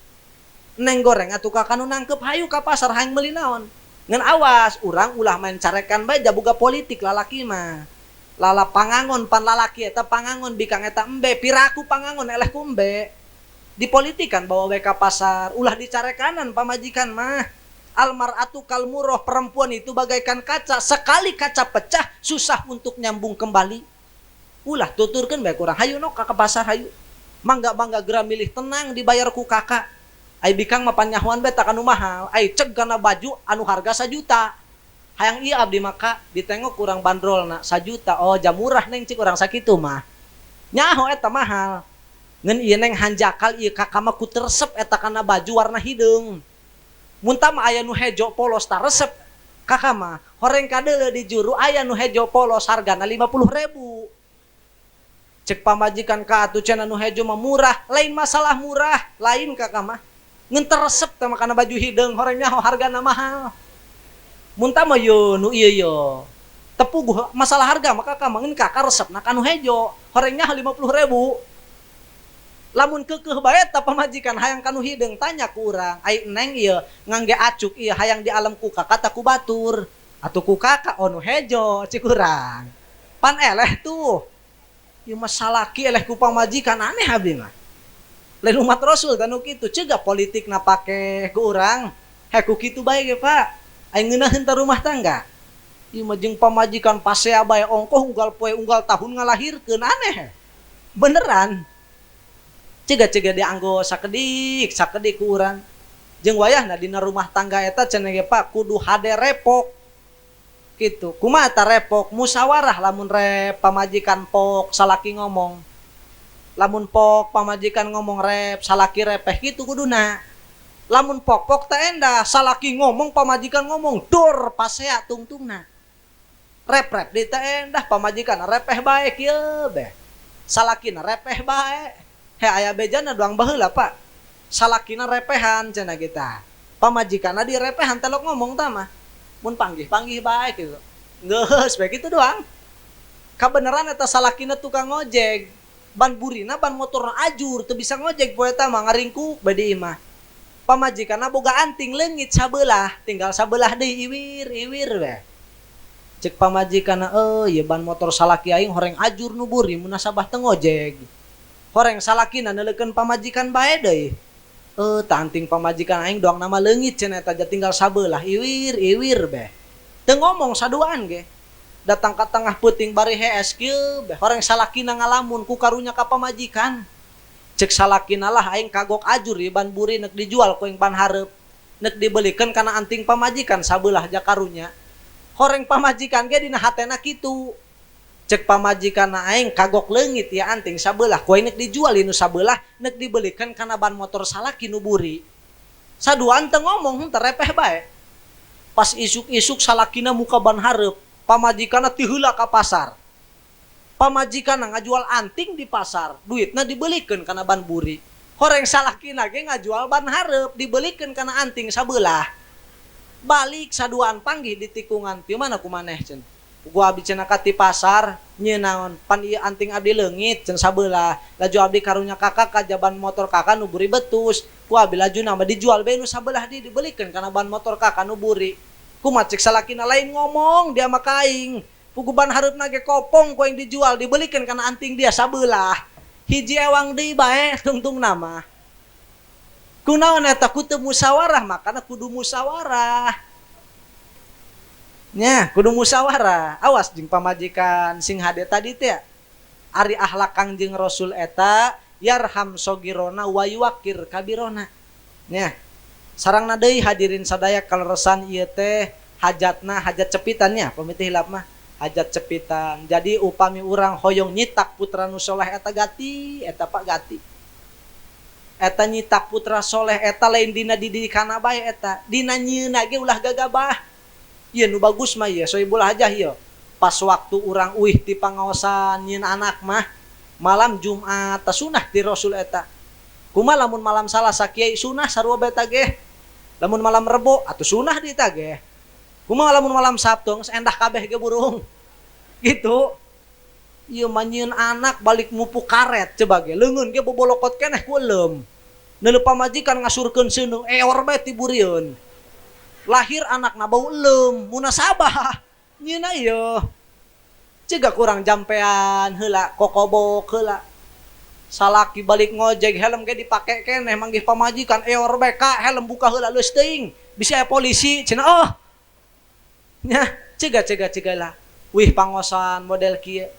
Neng goreng atuh kakak nu nangkep hayu ka pasar hayang meuli naon. Ngan awas urang ulah main carekan bae jabuga politik lalaki mah. Lala pangangon pan lalaki eta pangangon bikang eta embe piraku pangangon eleh ku embe. Dipolitikan bawa we ka pasar ulah dicarekanan pamajikan mah. Almar'atu kalmuroh, perempuan itu bagaikan kaca, sekali kaca pecah susah untuk nyambung kembali. Ulah tuturkeun bae kurang hayu nok ka pasar hayu. Mangga-mangga geura milih tenang dibayar ku kakak. Ai bikang mah panyahoan bae tak anu mahal, ai ceg kana baju anu harga 1 juta. Hayang ieu abdi maka ditengok kurang bandrolna 1 juta. Oh jam murah neng cik urang sakitu mah. Nyaho eta mahal. Ngan ieu neng hanjakal ieu kakak mah ku teresep eta kana baju warna hideung. Mun tah mah aya nu hejo polos ta resep kakak mah. Horeng kadeuleu di juru aya nu hejo polos hargana 50.000. Cek pamajikan ka atuh cenah nu hejo mah murah, lain masalah murah, lain kakak mah. Ngan teresep teh kana baju hideung horeng nyaho hargana mahal. Mun tah mah yo nu ieu yo. Tepuguh masalah harga mah kakak mah ngan kakak resepna ka nu hejo, horeng nyaho 50.000. Lamun keukeuh bae eta pamajikan hayang ka nu hideung tanya ku urang, ai neng ieu ngangge acuk ieu hayang di alam ku kakak ta ku batur? Atuh ku kakak oh nu hejo cik urang. Pan eleh tuh. Ieu mah salaki eleh ku pamajikan aneh abdi mah. Lain umat Rasul tanu kitu, cegah politikna pake ku urang. He ku kitu bae ge Pak. Aing ngeunaheun ta rumah tangga. Ieu mah jeung pamajikan pasea bae ongkoh unggal poe unggal tahun ngalahirkeun aneh. Beneran. Cegah-cegah dianggo sakedik, sakedik ku urang. Jeung wayahna dina rumah tangga eta cenah ge Pak kudu hade repok. Kitu. Kumaha ta repok? Musyawarah lamun rep pamajikan pok salaki ngomong. Lamun pok pamajikan ngomong rep salaki repeh kitu kuduna. Lamun pok-pok teh endah salaki ngomong pamajikan ngomong dor pasea tungtungna. Rep-rep di teh endah pamajikan repeh bae kieu beh. Salakina repeh bae. He aya bejana doang baheula Pak. Salakina repehan cenah kita. Pamajikanna direpehan telok ngomong tah mah. Mun panggih-panggih bae kitu. Geus bae kitu doang. Kabeneran eta salakina tukang ngojek. Ban burina ban motorna ajur teu bisa ngojek poe eta mah ngaringkuk bae di imah. Pamajikanna boga anting leungit sabelah, tinggal sabelah deui iwir-iwir we. Cek pamajikanna ieu ban motor salaki aing horeng ajur nu buri munasabah teu ngojek. Horeng salakina neuleukeun pamajikan bae deui. Tah anting pamajikan aing doang nama leungit cenah eta tinggal sabelah iwir-iwir beh. Teu ngomong saduaan ge. Datang ka tengah peuting bari hees kieu beh. Horeng salakina ngalamun ku karunya ka pamajikan. Cek salakina lah aing kagok ajur ieu ban buri nek dijual ku aing ban hareup. Nek dibelikeun kana anting pamajikan sabelah ja karunya. Horeng pamajikan ge dina hatena kitu. Cek pamajikan aing kagok leungit ya anting sabelah, ku aing nek dijual nu sabelah, nek dibelikan kana ban motor salaki nu buri. Saduaan teu ngomong henteu repeh bae. Pas isuk-isuk salakina muka ban hareup, pamajikanna ti heula ka pasar. Pamajikanna ngajual anting di pasar, duitna dibelikeun kana ban buri. Horeng salakina ge ngajual ban hareup, dibelikeun kana anting sabelah. Balik saduaan panggih di tikungan, ti mana ku maneh cenah. Gua abdi cenah ka ti pasar, nyieun naon, pan ieu anting abdi leungit cenah sabelah. Laju abdi karunya kakak ka jaban motor kakak nu buri betus. Ku abdi lajuna mah dijual bae nu sabelah di dibelikeun kana ban motor kakak nu buri. Kumaha cek salakina lain ngomong dia mah ka aing. Pugu ban hareupna ge kopong ku aing dijual dibelikeun kana anting dia sabelah. Hiji ewang deui bae tungtungna mah. Kunaon eta ku teu musyawarah, makana kudu musyawarah. Nya, kudu musyawarah. Awas jeung pamajikan sing hade tadi teh. Ari akhlak Kangjeng Rasul eta yarham sogirona wa yuwakir kabirona. Nya. Sarangna deui hadirin sadaya kaleresan ieu teh hajatna hajat cepitan nya, pamit hilap mah hajat cepitan. Jadi upami urang hoyong nyitak putra nu soleh eta gati, eta Pak gati. Eta nyitak putra soleh eta lain dina didikana bae eta, dina nyieuna ge ulah gagabah. Ieu nu bagus mah ieu sohibul hajah ieu. Pas waktu urang uih ti pangaosan nyieun anak mah malam Jumat teh sunah ti Rasul eta. Kumaha lamun malam Salasa kiai sunah sarua bae ta ge. Lamun malam Rebo atuh sunah di ta ge. Kumaha lamun malam Sabtu geus endah kabeh ge burung. Gitu. Ieu mah nyieun anak balik mupuk karet coba ge leungeun ge bobolokot keneh ku leum. Neuleuh pamajikan ngasurkeun seuneu eor bae tiburieun. Lahir anakna bau leum munasabah nyieuna ieu. Cegah kurang jampean heula kokobok heula. Salaki balik ngojek helm ge dipake keneh manggih pamajikan eor bae ka helm buka heula leus teuing bisi aya polisi cenah oh. Nya cegah cegah cegah lah. Wih pangosan model kieu.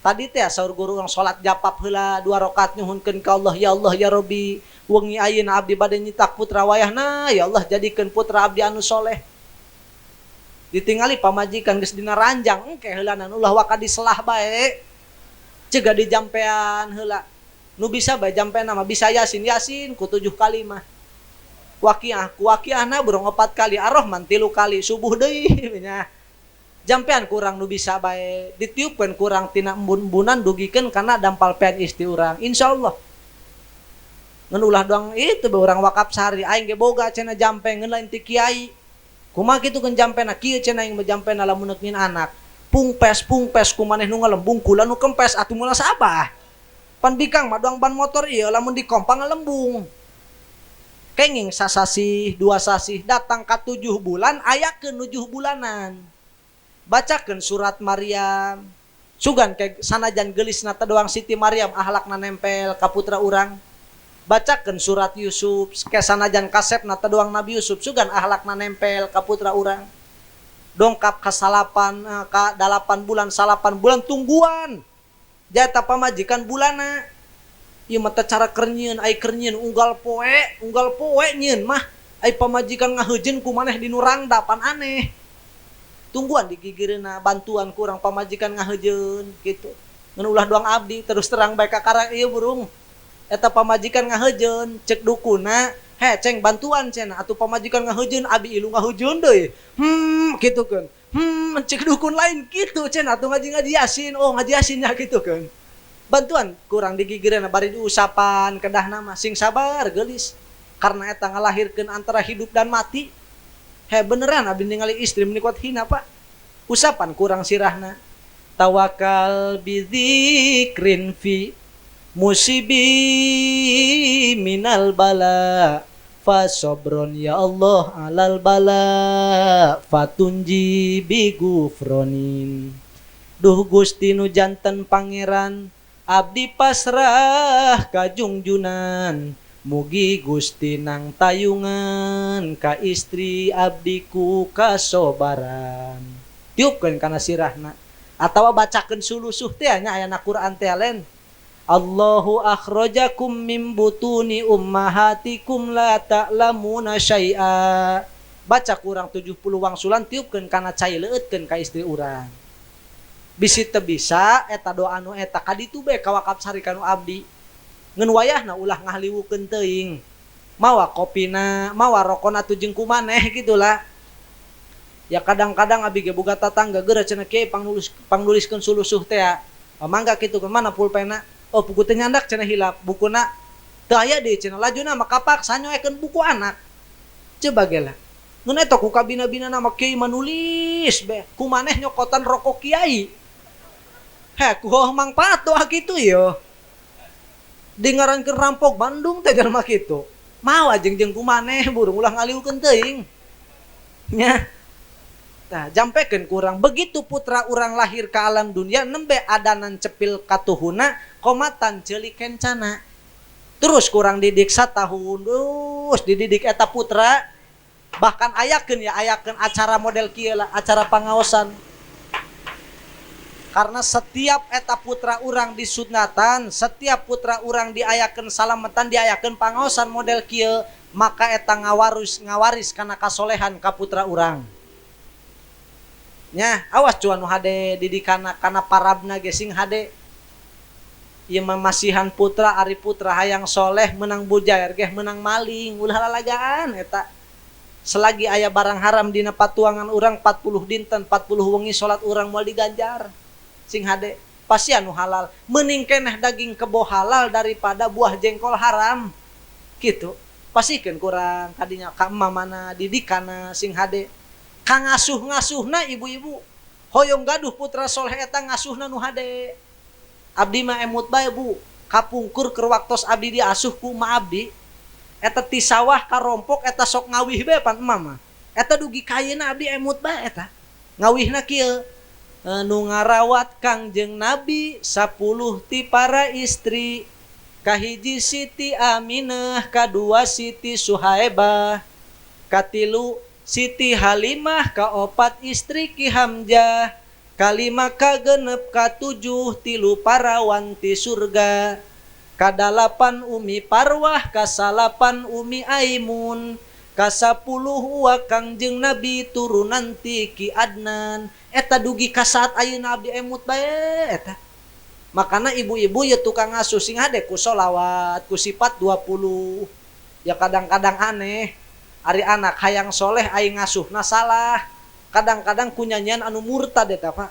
Tadi teh saur guru urang salat japap heula 2 rakaat nyuhunkeun ka Allah ya Allah ya Rabbi wengi ayeuna abdi bade nyitak putra wayahna ya Allah jadikeun putra abdi anu soleh. Ditingali pamajikan geus dina ranjang engke heulanan ulah waka diselah bae. Cegah dijampean heula. Nu bisa bae jampean mah bisa yasin yasin ku 7 kali mah. Waqiah ku waqiahna burung 4 kali ar-Rahman 3 kali subuh deui nya. Jampean kurang nu bisa bae ditiupkeun kurang tina embun-embunan dugikeun kana dampal pean istri urang insyaallah. Ngan ulah doang itu be urang wakaf sehari aing ge boga cenah jampe ngan lain ti kiai. Kumaha kitu keun jampena kieu cenah aing mah jampena lamun neuk nyin anak. Pungpes pungpes ku maneh nu ngalembung kula nu kempes atuh munasabah. Pan bikang mah doang ban motor ieu lamun dikompang ngalembung. Kenging sasasih 2 sasih datang ka 7 bulan ayakeun 7 bulanan. Bacakeun surat Maryam. Sugan ke sanajan geulisna teh doang Siti Maryam ahlakna nempel ka putra urang. Bacakeun surat Yusuf ke sanajan kasepna teh doang Nabi Yusuf sugan ahlakna nempel ka putra urang. Dongkap ka salapan ka 8 bulan 8 bulan tungguan. Jata pamajikan bulana. Ieu mah teh cara keur nyieun ai keur nyieun unggal poe nyieun mah ai pamajikan ngaheujeun ku maneh di nu rangda pan aneh. Tungguan digigireuna bantuan kurang pamajikan ngaheujeun kitu. Ngan ulah doang abdi terus terang bae kakara ieu burung. Eta pamajikan ngaheujeun cek dukuna, he ceng bantuan cenah atuh pamajikan ngaheujeun abi ilu ngaheujeun deui. Kitu keun. Cek dukun lain kitu cenah atuh ngaji-ngaji yasin, oh ngaji yasinnya kitu keun. Bantuan kurang digigireuna bari diusapan kedahna mah sing sabar geulis. Karena eta ngalahirkeun antara hidup dan mati. He beneran abdi ningali istri menikot hina Pak. Usapan kurang sirahna. Tawakal bizikrin fi musibi minal bala fasobron ya Allah alal bala fatunji bigufronin. Duh Gusti nu janten pangeran abdi pasrah kajungjunan mugi Gusti nang tayungan ka istri abdiku kasobaran. Tiupkeun kana sirahna atawa bacakeun sulusuh teh nya ayana Quran teh len. Allahu akhrajakum min butuni ummahatikum la ta'lamuna syai'a. Baca kurang 70 wangsulan tiupkeun kana cai leueutkeun ka istri urang. Bisi teu bisa eta doa nu eta ka ditu bae ka wakaf sari ka nu abdi. Ngeun wayahna ulah ngahliwukeun teuing. Mawa kopina, mawa rokona atuh jeung kumaneh kitu lah. Ya kadang-kadang abi ge boga tatangga geura cenah kiai pangnulis pangnuliskeun sulusuh tea. Mangga kitu mana pulpena? Oh puguh teu nyandak cenah hilap bukuna teu aya deui cenah lajuna mah kapaksa nyoekeun buku anak. Coba ge lah. Ngeun eta ku kabina-bina mah kiai manulis be ku maneh nyokotan rokok kiai. Heh ku heuh mangpaat doa kitu ieu. Dingarankeun rampok Bandung teh jalma kitu. Mawa jeung jeung ku maneh burung ulah ngaliukeun teuing. Nya. Tah jampekeun ku urang begitu putra urang lahir ka alam dunia nembe adanan cepil katuhuna komatan ceuli kencana. Terus ku urang didik satahun terus dididik eta putra bahkan ayakeun ya ayakeun acara model kieu lah acara pangaosan. Karena setiap eta putra urang disunatan, setiap putra urang diayakeun salametan diayakeun pangaosan model kieu, maka eta ngawarus ngawaris kana kasolehan ka putra urang. Nya, awas cuan nu hade didikana kana parabna ge sing hade. Ieu mah masihan putra ari putra hayang soleh meunang bujair geh meunang maling ulah lalagaan eta. Selagi aya barang haram dina patuangan urang 40 dinten 40 wengi salat urang moal diganjar. Sing hade pasian nu halal meuning keneh daging kebo halal daripada buah jengkol haram. Kitu. Pasikeun kurang kadinya ka emamana didikana sing hade. Ka ngasuh-ngasuhna ibu-ibu hoyong gaduh putra soleh eta ngasuhna nu hade. Abdi mah emut bae bu, kapungkur keur waktos abdi diasuh ku emak abdi. Eta ti sawah ka rompok eta sok ngawih bae pan emak mah. Eta dugi ka ayeuna abdi emut bae eta. Ngawihna kieu, nu ngarawat Kangjeng Nabi 10 ti para istri. Kahiji Siti Aminah, kadua Siti Suhaibah, katilu Siti Halimah, kaopat istri Ki Hamzah, kalima kagenep katujuh tilu parawan ti surga, kadalapan Umi Parwah, kasalapan Umi Aimun, kasapuluh uwa Kangjeng Nabi turunan ti Ki Adnan. Eta dugi ka saat ayeuna abdi emut bae eta. Makana ibu-ibu ye tukang ngasuh sing hade ku sholawat, ku sifat 20. Ya kadang-kadang aneh. Ari anak hayang soleh aing ngasuhna salah. Kadang-kadang ku nyanyian anu murtad eta Pak.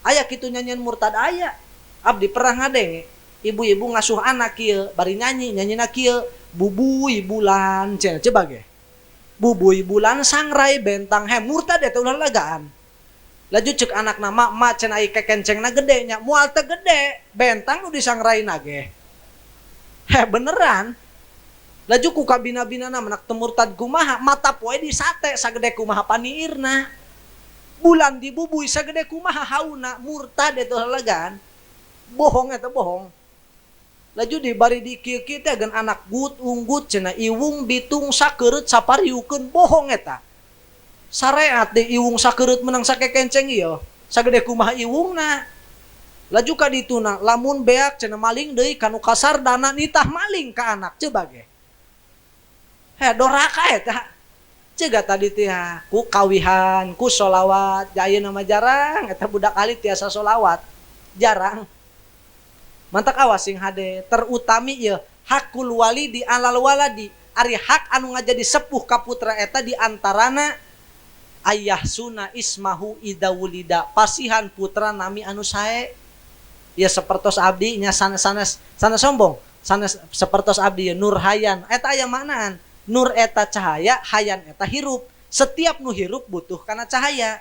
Aya kitu nyanyian murtad aya. Abdi pernah ngadenge ibu-ibu ngasuh anak kieu bari nyanyi, nyanyina kieu, bubuy bulan cenah coba ge. Bubuy bulan sangrai bentang he murtad eta ulah lagaan. Laju cek anakna mak mak cenah ai kekencengna gede nya moal teu gede bentang nu disangraina ge. Heh beneran. Laju ku kabina-binana menak teu murtad kumaha mata poe disate sagede kumaha paniirna. Bulan dibubuy sagede kumaha hauna murtad eta lalagaan. Bohong eta bohong. Laju di bari di kieu-kieu teh geun anak gut unggut cenah iwung bitung sakeureut sapariukeun bohong eta. Sareat di iwung sakeureut menang sakekenceng ieu sagede kumaha iwungna. Laju ka dituna lamun beak cenah maling deui ka nu kasardana nitah maling ka anak coba ge. Heh doraka eta. Cegah tadi teh ku kawihan, ku sholawat, ayeuna mah jarang eta budak alit tiasa sholawat. Jarang. Mantak awas sing hade terutami ieu hakul walidi alal waladi. Ari hak anu ngajadi sepuh ka putra eta di antarana ayah suna ismahu idza wulida, pasihan putra nami anu sae. Ya sapertos abdi nya sanes-sanes sanes sombong, sanes sapertos abdi ya Nur Hayan eta aya maknaan. Nur eta cahaya, hayan eta hirup. Setiap nu hirup butuh kana cahaya.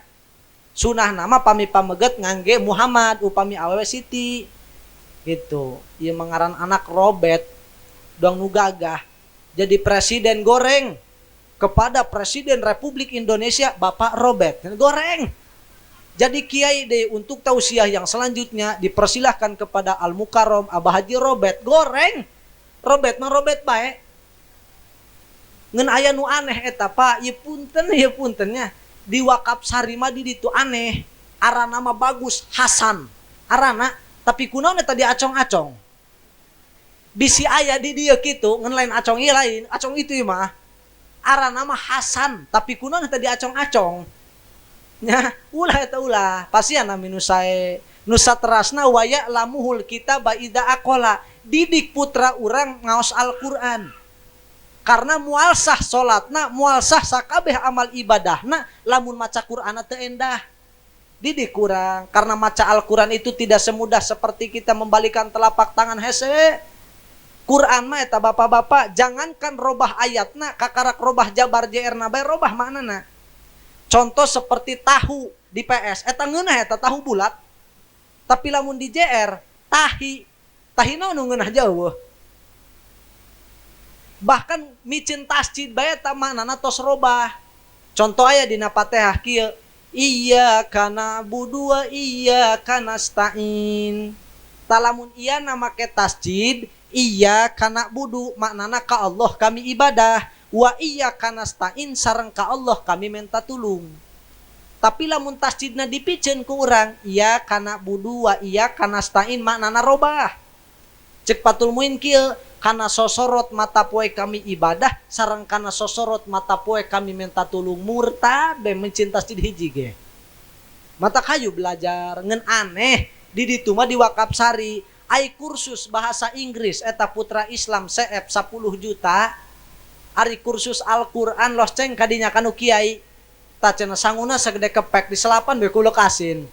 Sunah nama pami pameget ngangge Muhammad, upami awewe Siti. Gitu. Ieu mangaran anak Robert doang nu gagah. Jadi presiden goreng kepada Presiden Republik Indonesia Bapak Robert. Goreng. Jadi kiai deh untuk tausiah yang selanjutnya dipersilahkan kepada Al Mukarrom Abah Haji Robert. Goreng. Robert mah Robert bae. Ngan aya nu aneh eta Pak, ieu punten ieu puntennya. Di Wakaf Sari mah di ditu aneh. Arana mah bagus Hasan. Arana tapi kunaon eta diacong-acong. Bisi aya di dieu kitu ngan lain acong ieu lain, acong itu ieu mah. Arana mah Hasan tapi kunaon eta diacong-acong. Nya ulah eta ulah, pasian nami nu sae. Nu saterasna wa ya'lamuhul kitaba idza aqala, didik putra urang ngaos Al-Qur'an. Karena moal sah salatna, moal sah sakabeh amal ibadahna lamun maca Qur'anna teu endah. Didik kurang karena maca Al-Qur'an itu tidak semudah seperti kita membalikan telapak tangan hese. Quran mah eta bapak-bapak, jangankan robah ayatna, kakarak robah jabar JR na bae robah maknana. Contoh seperti tahu di PS, eta ngeunah eta tahu bulat. Tapi lamun di JR, tahi. Tahi naon nu ngeunah jauh. Bahkan micin tasjid bae eta maknana tos robah. Contoh aya dina Fatihah kieu, iyyaka na'budu wa iyyaka nasta'in. Talamun iya make tasjid, iyyaka na'budu maknana ka Allah kami ibadah, wa iyyaka nasta'in sareng ka Allah kami minta tulung. Tapi lamun tasjidna dipiceun ku urang, iyyaka na'budu wa iyyaka nasta'in maknana robah. Cek Fathul Muin kieu, kana sosorot mata poe kami ibadah sareng kana sosorot mata poe kami minta tulung, murtad be mencin tasjid hiji ge. Mata kayu belajar ngen aneh di ditu mah di Wakaf Sari ai kursus bahasa Inggris eta putra Islam CF 10 juta, ari kursus Al-Qur'an los ceng kadinya kanu kiai. Tah cenah sanguna sagede kepek di selapan be kulek asin.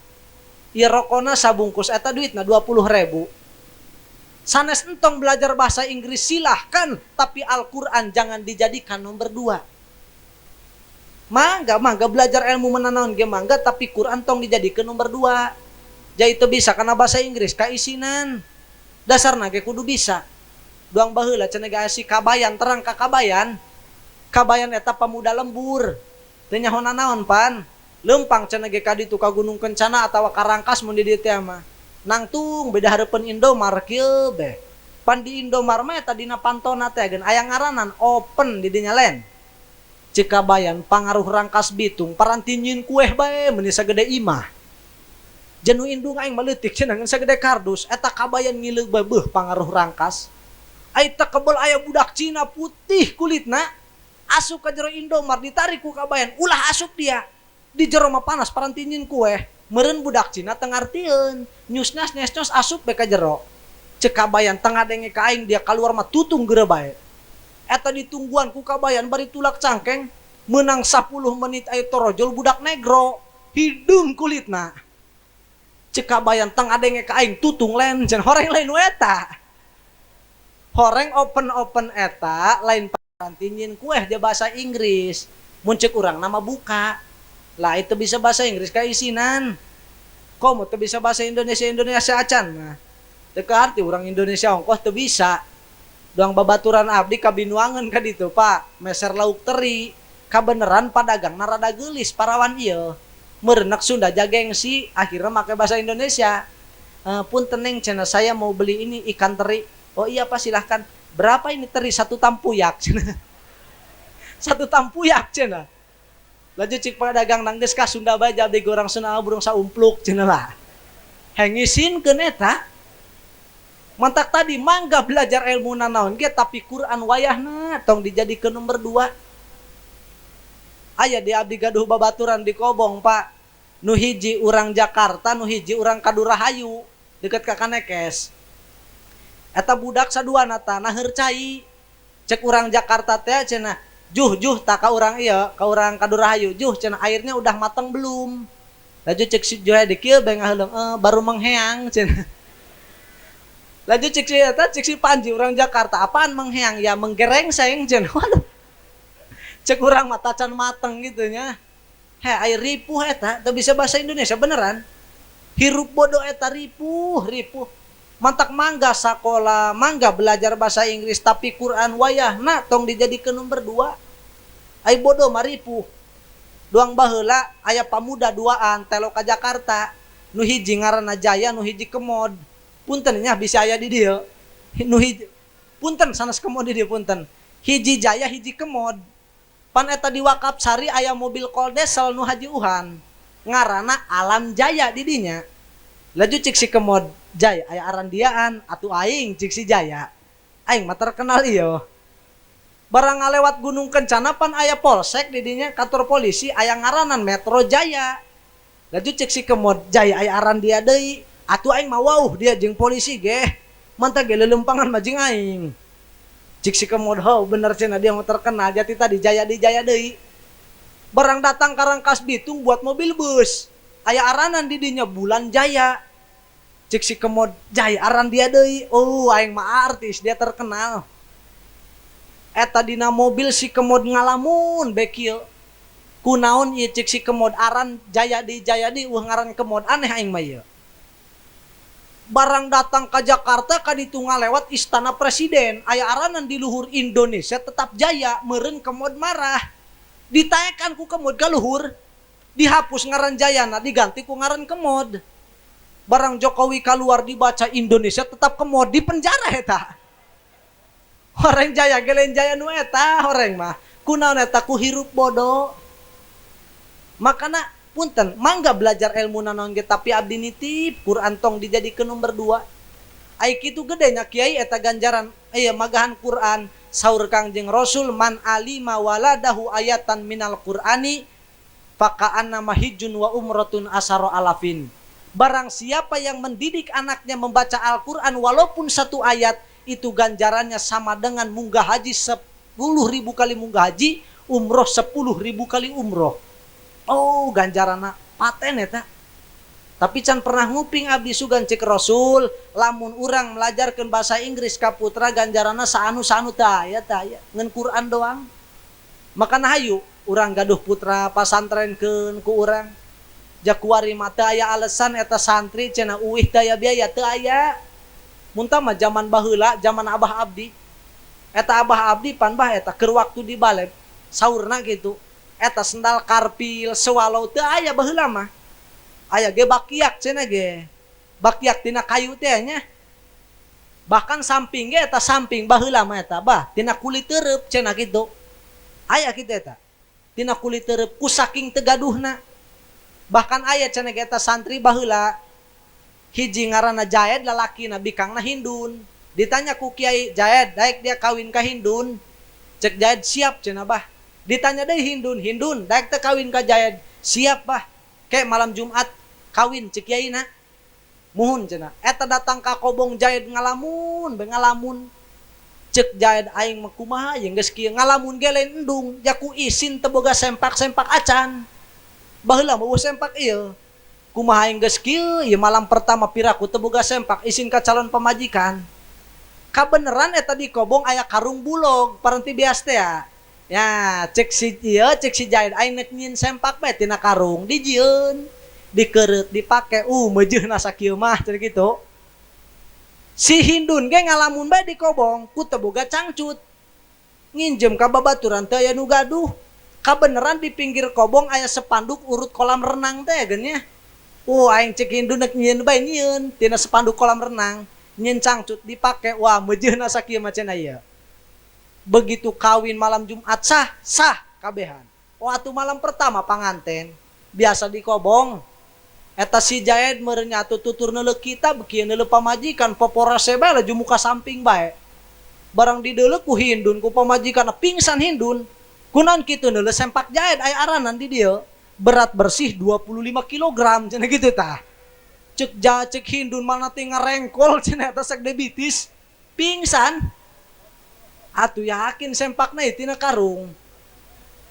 Ieu rokona sabungkus eta duitna 20.000. Sanes entong belajar bahasa Inggris silahkan, tapi Al-Quran jangan dijadikan nomor 2. Mangga, mangga belajar ilmu menanaon ge mangga, tapi Quran tong dijadikan nomor 2. Jadi itu bisa karena bahasa Inggris kaisinan. Dasarna ge kudu bisa. Duang baheula cenah ge si Kabayan terang ka Kabayan. Kabayan eta pemuda lembur. Teu nyaho nanaon pan. Leumpang cenah ge ka ditu ka Gunung Kencana atawa ka Rangkas mun di dieu teh mah. Nangtung beda hareupeun Indomar kieu beh. Pan di Indomar mah eta dina pantona teh geun aya ngaranan open di dinya len. Ceuk Kabayan pangaruh Rangkas Bitung paranti nyieun kueh bae meuni sagede imah. Jenuh indung aing mah leutik cenah ngan sagede kardus eta Kabayan ngileug bae beuh pangaruh Rangkas. Ai teh kebel aya budak Cina putih kulitna asup ka jero Indomar ditarik ku Kabayan ulah asup dia. Di jero mah panas paranti nyieun kueh. Meureun budak Cina teu ngartieun, nyusnas nyesnyos asup bae ka jero. Ceuk Kabayan tengah denge ka aing dia kaluar mah tutung geureuh bae. Eta ditungguan ku Kabayan bari tulak cangkeng, meunang 10 menit aya torojol budak negro, hideung kulitna. Ceuk Kabayan tengah denge ka aing tutung len cenah horeng lain nu eta. Horeng open-open eta lain paranti nyieun kueh dia bahasa Inggris. Mun ceuk urang nama buka. Lah itu bisa bahasa Inggris kaisinan. Komo teu bisa bahasa Indonesia Indonesia acan mah. Teu kaarti urang Indonesia ongkoh teu bisa. Doang babaturan abdi kabinuangeun ka ditu Pak, meser lauk teri. Kabeneran padagangna rada geulis parawan ieu. Meureunnak Sunda jagengsi akhirna make bahasa Indonesia. Punten neng cenah saya mau beli ini ikan teri. Oh iya Pak silahkan. Berapa ini teri? 1 tampuyak cenah. 1 tampuyak cenah. Laju cik pedagang nang geus ka Sunda bae jadi gorang Sunda burung saumpluk cenah lah. Hengisinkeun eta. Mantak tadi mangga belajar ilmu nanaon ge tapi Quran wayahna tong dijadikeun nomor 2. Aya di abdi gaduh babaturan di Kobong Pak. Nu hiji urang Jakarta, nu hiji urang Kadurahayu deket ka Kanekes. Eta budak saduana tah naheur cai. Cek urang Jakarta teh cenah juh juh tak ka urang ieu, ka urang Kadurahayu, juh cenah airnya udah mateng belum? Laju cek si Juhedi kieu bae ngaheuleuh, baru mengheang cenah. Laju cek si eta cek si Panji urang Jakarta, apaan mengheang? Ya menggerengseng cenah. Waduh. Cek urang mah tacan mateng gitu nya. He air ripuh eta teu bisa bahasa Indonesia beneran. Hirup bodoh eta ripuh, ripuh. Mantak mangga sakola, mangga belajar bahasa Inggris tapi Quran wayahna tong dijadikeun nomor 2. Ai bodoh mah ripuh. Duang baheula aya pamuda duaan telo ka Jakarta. Nu hiji ngaranna Jaya, nu hiji Kemod. Punten nya bisa aya di dieu. Nu hiji punten sanes Kemod di dieu punten. Hiji Jaya, hiji Kemod. Pan eta di Wakaf Sari aya mobil Koldesel nu Haji Uhan. Ngaranna Alam Jaya di dinya. Laju cik si Kemod, Jaya aya arandiaan atuh aing cik si Jaya. Aing mah terkenal ieu. Barang ngalewat Gunung Kencana pan aya polsek di dinya kantor polisi aya ngaranan Metro Jaya. Laju cek si Kemod Jaya aya aran dia deui. Atuh aing mah wauh dia jeung polisi ge. Mantap ge lelempangan mah jeung aing. Cek si Kemod heuh bener cenah dia mah terkenal jati tadi Jaya di Jaya deui. Barang datang ka Rangkas Bitung buat mobil bus. Aya aranan di dinya Bulan Jaya. Cek si Kemod Jaya aran dia deui. Oh aing mah artis dia terkenal. Eta dina mobil si Kemod ngalamun be kieu. Kunaon ieu cek si Kemod aran Jayadi Jayadi eueuh ngaran Kemod aneh aing mah ieu. Barang datang ka Jakarta ka ditu ngalewat Istana Presiden aya aranan di luhur Indonesia tetap jaya meureun Kemod marah. Ditaekan ku Kemod ka luhur dihapus ngaran Jayana diganti ku ngaran Kemod. Barang Jokowi keluar dibaca Indonesia tetap Kemod di penjara eta. Horeng Jaya ge lain Jaya nu eta horeng mah. Kunaon eta ku hirup bodoh. Makana punten mangga belajar ilmu nanaon ge tapi abdi nitip Quran tong dijadikeun nomor 2. Ai kitu gede nya kiai eta ganjaran ieu magahan Quran saur Kangjeng Rasul man alima waladahu ayatan minal Qur'ani faka'anna mahijun wa umratun asaro alafin. Barang siapa yang mendidik anaknya membaca Al-Quran walaupun satu ayat itu ganjarannya sama dengan munggah haji 10.000 kali munggah haji, umroh 10.000 kali umroh. Oh ganjarana paten eta. Tapi can pernah nguping abdi sugan cek Rasul lamun urang melajarkeun bahasa Inggris ka putra ganjarana saanu-saanu tah ya tah ya ngan Quran doang. Makana hayu urang gaduh putra pasantrenkeun ku urang. Jakuari mata aya alasan eta santri cenah uih daya biaya teu aya. Mun tah mah zaman baheula zaman abah abdi. Eta abah abdi pan bah eta keur waktu di baleb saurna gitu. Eta sendal karpil sewalau teu aya baheula mah. Aya ge bakiak cenah ge. Bakiak tina kayu teh nya. Bahkan samping ge eta samping baheula mah eta bah tina kulit teureub cenah kitu. Aya kitu eta. Tina kulit teureub ku saking teu gaduhna. Bahkan aya cenah ge eta santri baheula hiji ngaranna Jaed lalakina bikangna Hindun. Ditanya ku Kiai Jaed daek dia kawin ka Hindun. Cek Jaed siap cenah bah. Ditanya deui Hindun, Hindun daek teu kawin ka Jaed. Siap bah. Ke malam Jumat kawin cek kiaina. Muhun cenah. Eta datang ka kobong Jaed ngalamun, be ngalamun. Cek Jaed aing mah kumaha jeung geus kieu ngalamun ge lain endung, jaku isin teu boga sempak-sempak acan. Baheula mah eueuh sempak ieu. Kumaha aing geus kieu ieu malam pertama piraku teu boga sempak isin ka calon pamajikan. Kabeneran eta di kobong aya karung bulog paranti bias teh ya. Ya, cek si ieu, cek si Jaed aing nek nyieun sempak bae tina karung dijieun, dikereut, dipake, meujeuna sakieu mah cenah kitu. Si Hindun ge ngalamun bae di kobong ku teu boga cangcut. Nginjem ka babaturan teu aya nu gaduh. Kabeneran di pinggir kobong aya sepanduk urut kolam renang teh geun nya. Aing cek Hindun nek nyieun bae nyieun tina sepanduk kolam renang, nyieun cangcut dipake, wah meujeuna sakieu mah cenah ieu. Begitu kawin malam Jumat sah, sah kabehan. Waktu malam pertama panganten biasa di kobong. Eta si Jaed meureun atuh tutur neuleuh kita beuki neuleuh pamajikan poporase bae laju muka samping bae. Barang dideuleuh ku Hindun ku pamajikan pingsan Hindun. Kunaon kitu neuleuh sempak Jaed aya aranan di dieu. Berat bersih 25 kilogram cenah kitu tah. Cek cek Hindun mana teh ngarengkol cenah eta sagede bitis. Pingsan. Atuh yakin sempakna ieu tina karung.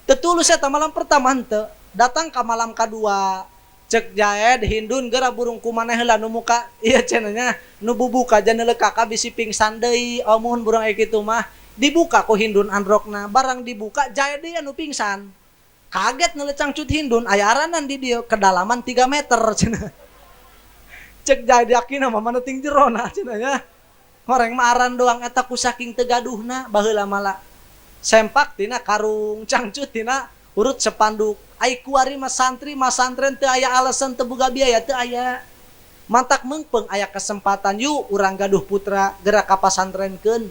Tetulus eta malam pertama henteu, datang ka malam kadua. Cek Jaed Hindun geura burung kumaneh heula nu muka ieu cenah nya nu bubuka janeuleuh kakak bisi pingsan deui. Oh muhun burung aya kitu mah. Dibuka ku Hindun androkna, barang dibuka Jaed deui anu pingsan. Kaget neuleuh cangcut Hindun aya aranan di dieu kedalaman 3 meter cenah. Cek Jaed yakin mah mana ting jerona cenah nya. Horeng mah aran doang eta ku saking teu gaduhna baheula mala. Sempak tina karung, cangcut tina urut sepanduk. Ai kuari mah santri mah santren teu aya alasan teu boga biaya teu aya. Mantak meungpeung aya kesempatan yuk urang gaduh putra gerak ka pasantrenkeun.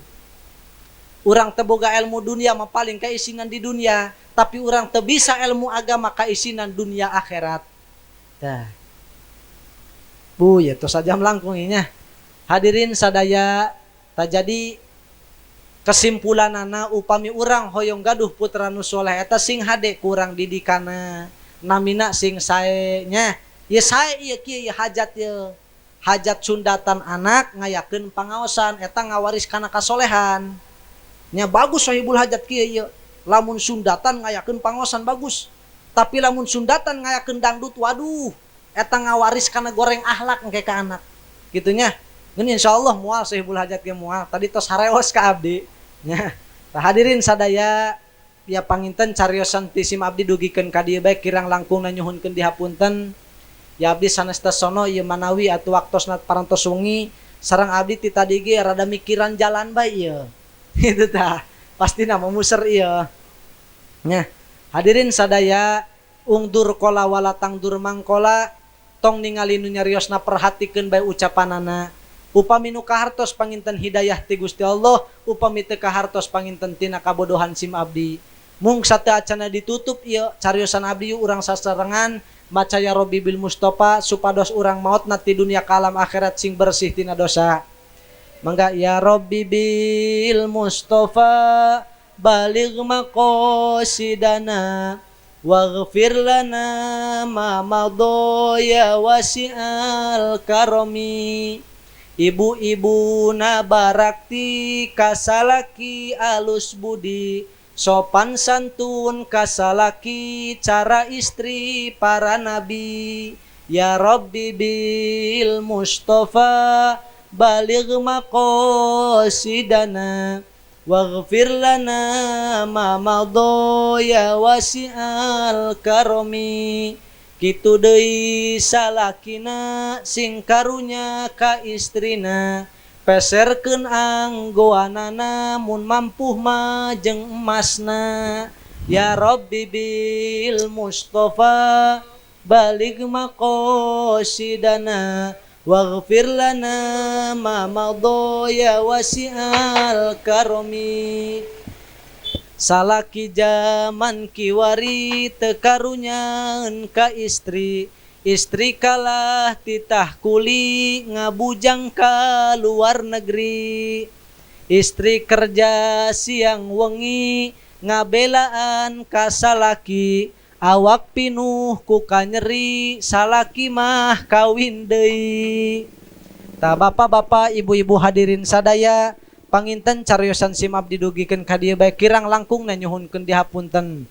Urang teu boga ilmu dunia mah paling kaisinan di dunia, tapi urang teu bisa ilmu agama kaisinan dunia akhirat. Tah. Bu, ya tos sajam langkung ieu nya. Hadirin sadaya, tajadi kesimpulanana upami urang hoyong gaduh putra nu soleh eta sing hade kurang didikana, namina sing sae nya. Ieu sae ieu kieu ieu hajat ieu. Hajat sundatan anak ngayakeun pangaosan eta ngawaris kana kasolehan. Nya bagus sohibul hajat kieu ieu. Lamun sundatan ngayakeun pangaosan bagus. Tapi lamun sundatan ngayakeun dangdut waduh eta ngawaris kana goreng akhlak engke ka anak. Kitu nya. Ngeun insyaallah moal sohibul hajat ge moal. Tadi tos hareos ka abdi. Nya. Tah hadirin sadaya ya panginten cariosan ti sim abdi dugikeun ka dieu bae kirang langkungna nyuhunkeun dihapunten. Ya abdi sanes teh sono ieu manawi atuh waktosna parantos wengi sareng abdi ti tadi ge rada mikiran jalan bae ieu. Kitu tah. Pastina mumuser ieu. Nya. Hadirin sadaya ungdur kola wala tangdur mangkola tong ningali nu nyariosna perhatikeun bae ucapanana. Upami nu kahartos panginten hidayah ti Gusti Allah, upami teu kahartos panginten tina kabodohan sim abdi. Mung sateu acana ditutup ieu cariosan abdi yuk urang sasarengan maca ya Rabbi bil Mustafa supados urang maotna ti dunia ka alam akhirat sing bersih tina dosa. Mangga ya Rabbi bil Mustafa baligh maqasidana waghfir lana ma madha ya wasi'al karami. Ibu-ibu na barakti kasalaki alus budi sopan santun kasalaki cara istri para nabi. Ya Rabbi bil Mustafa baligh maqasidana waghfir lana ma madha ya wasi'al karami. Kitu deui salakina sing karunya ka istrina peserkeun anggoanana mun mampuh mah jeung emasna. Ya Rabbi bil Mustafa baligh maqasidana waghfir lana ma madha ya wasi'al karami. Salaki jaman kiwari teu karunyaeun ka istri, istri kalah titah kuli ngabujang ka luar negeri. Istri kerja siang wengi ngabelaan ka salaki, awak pinuh ku kanyeri salaki mah kawin deui. Tah bapak-bapak ibu-ibu hadirin sadaya panginten cariosan sim abdi dugikeun ka dieu bae kirang langkungna nyuhunkeun dihapunten.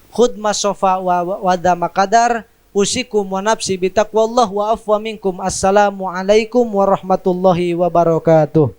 Khud masofa wa wada makadar usikum wa nafsi bitaqwallah wa afwa minkum. Assalamualaikum warahmatullahi wabarakatuh.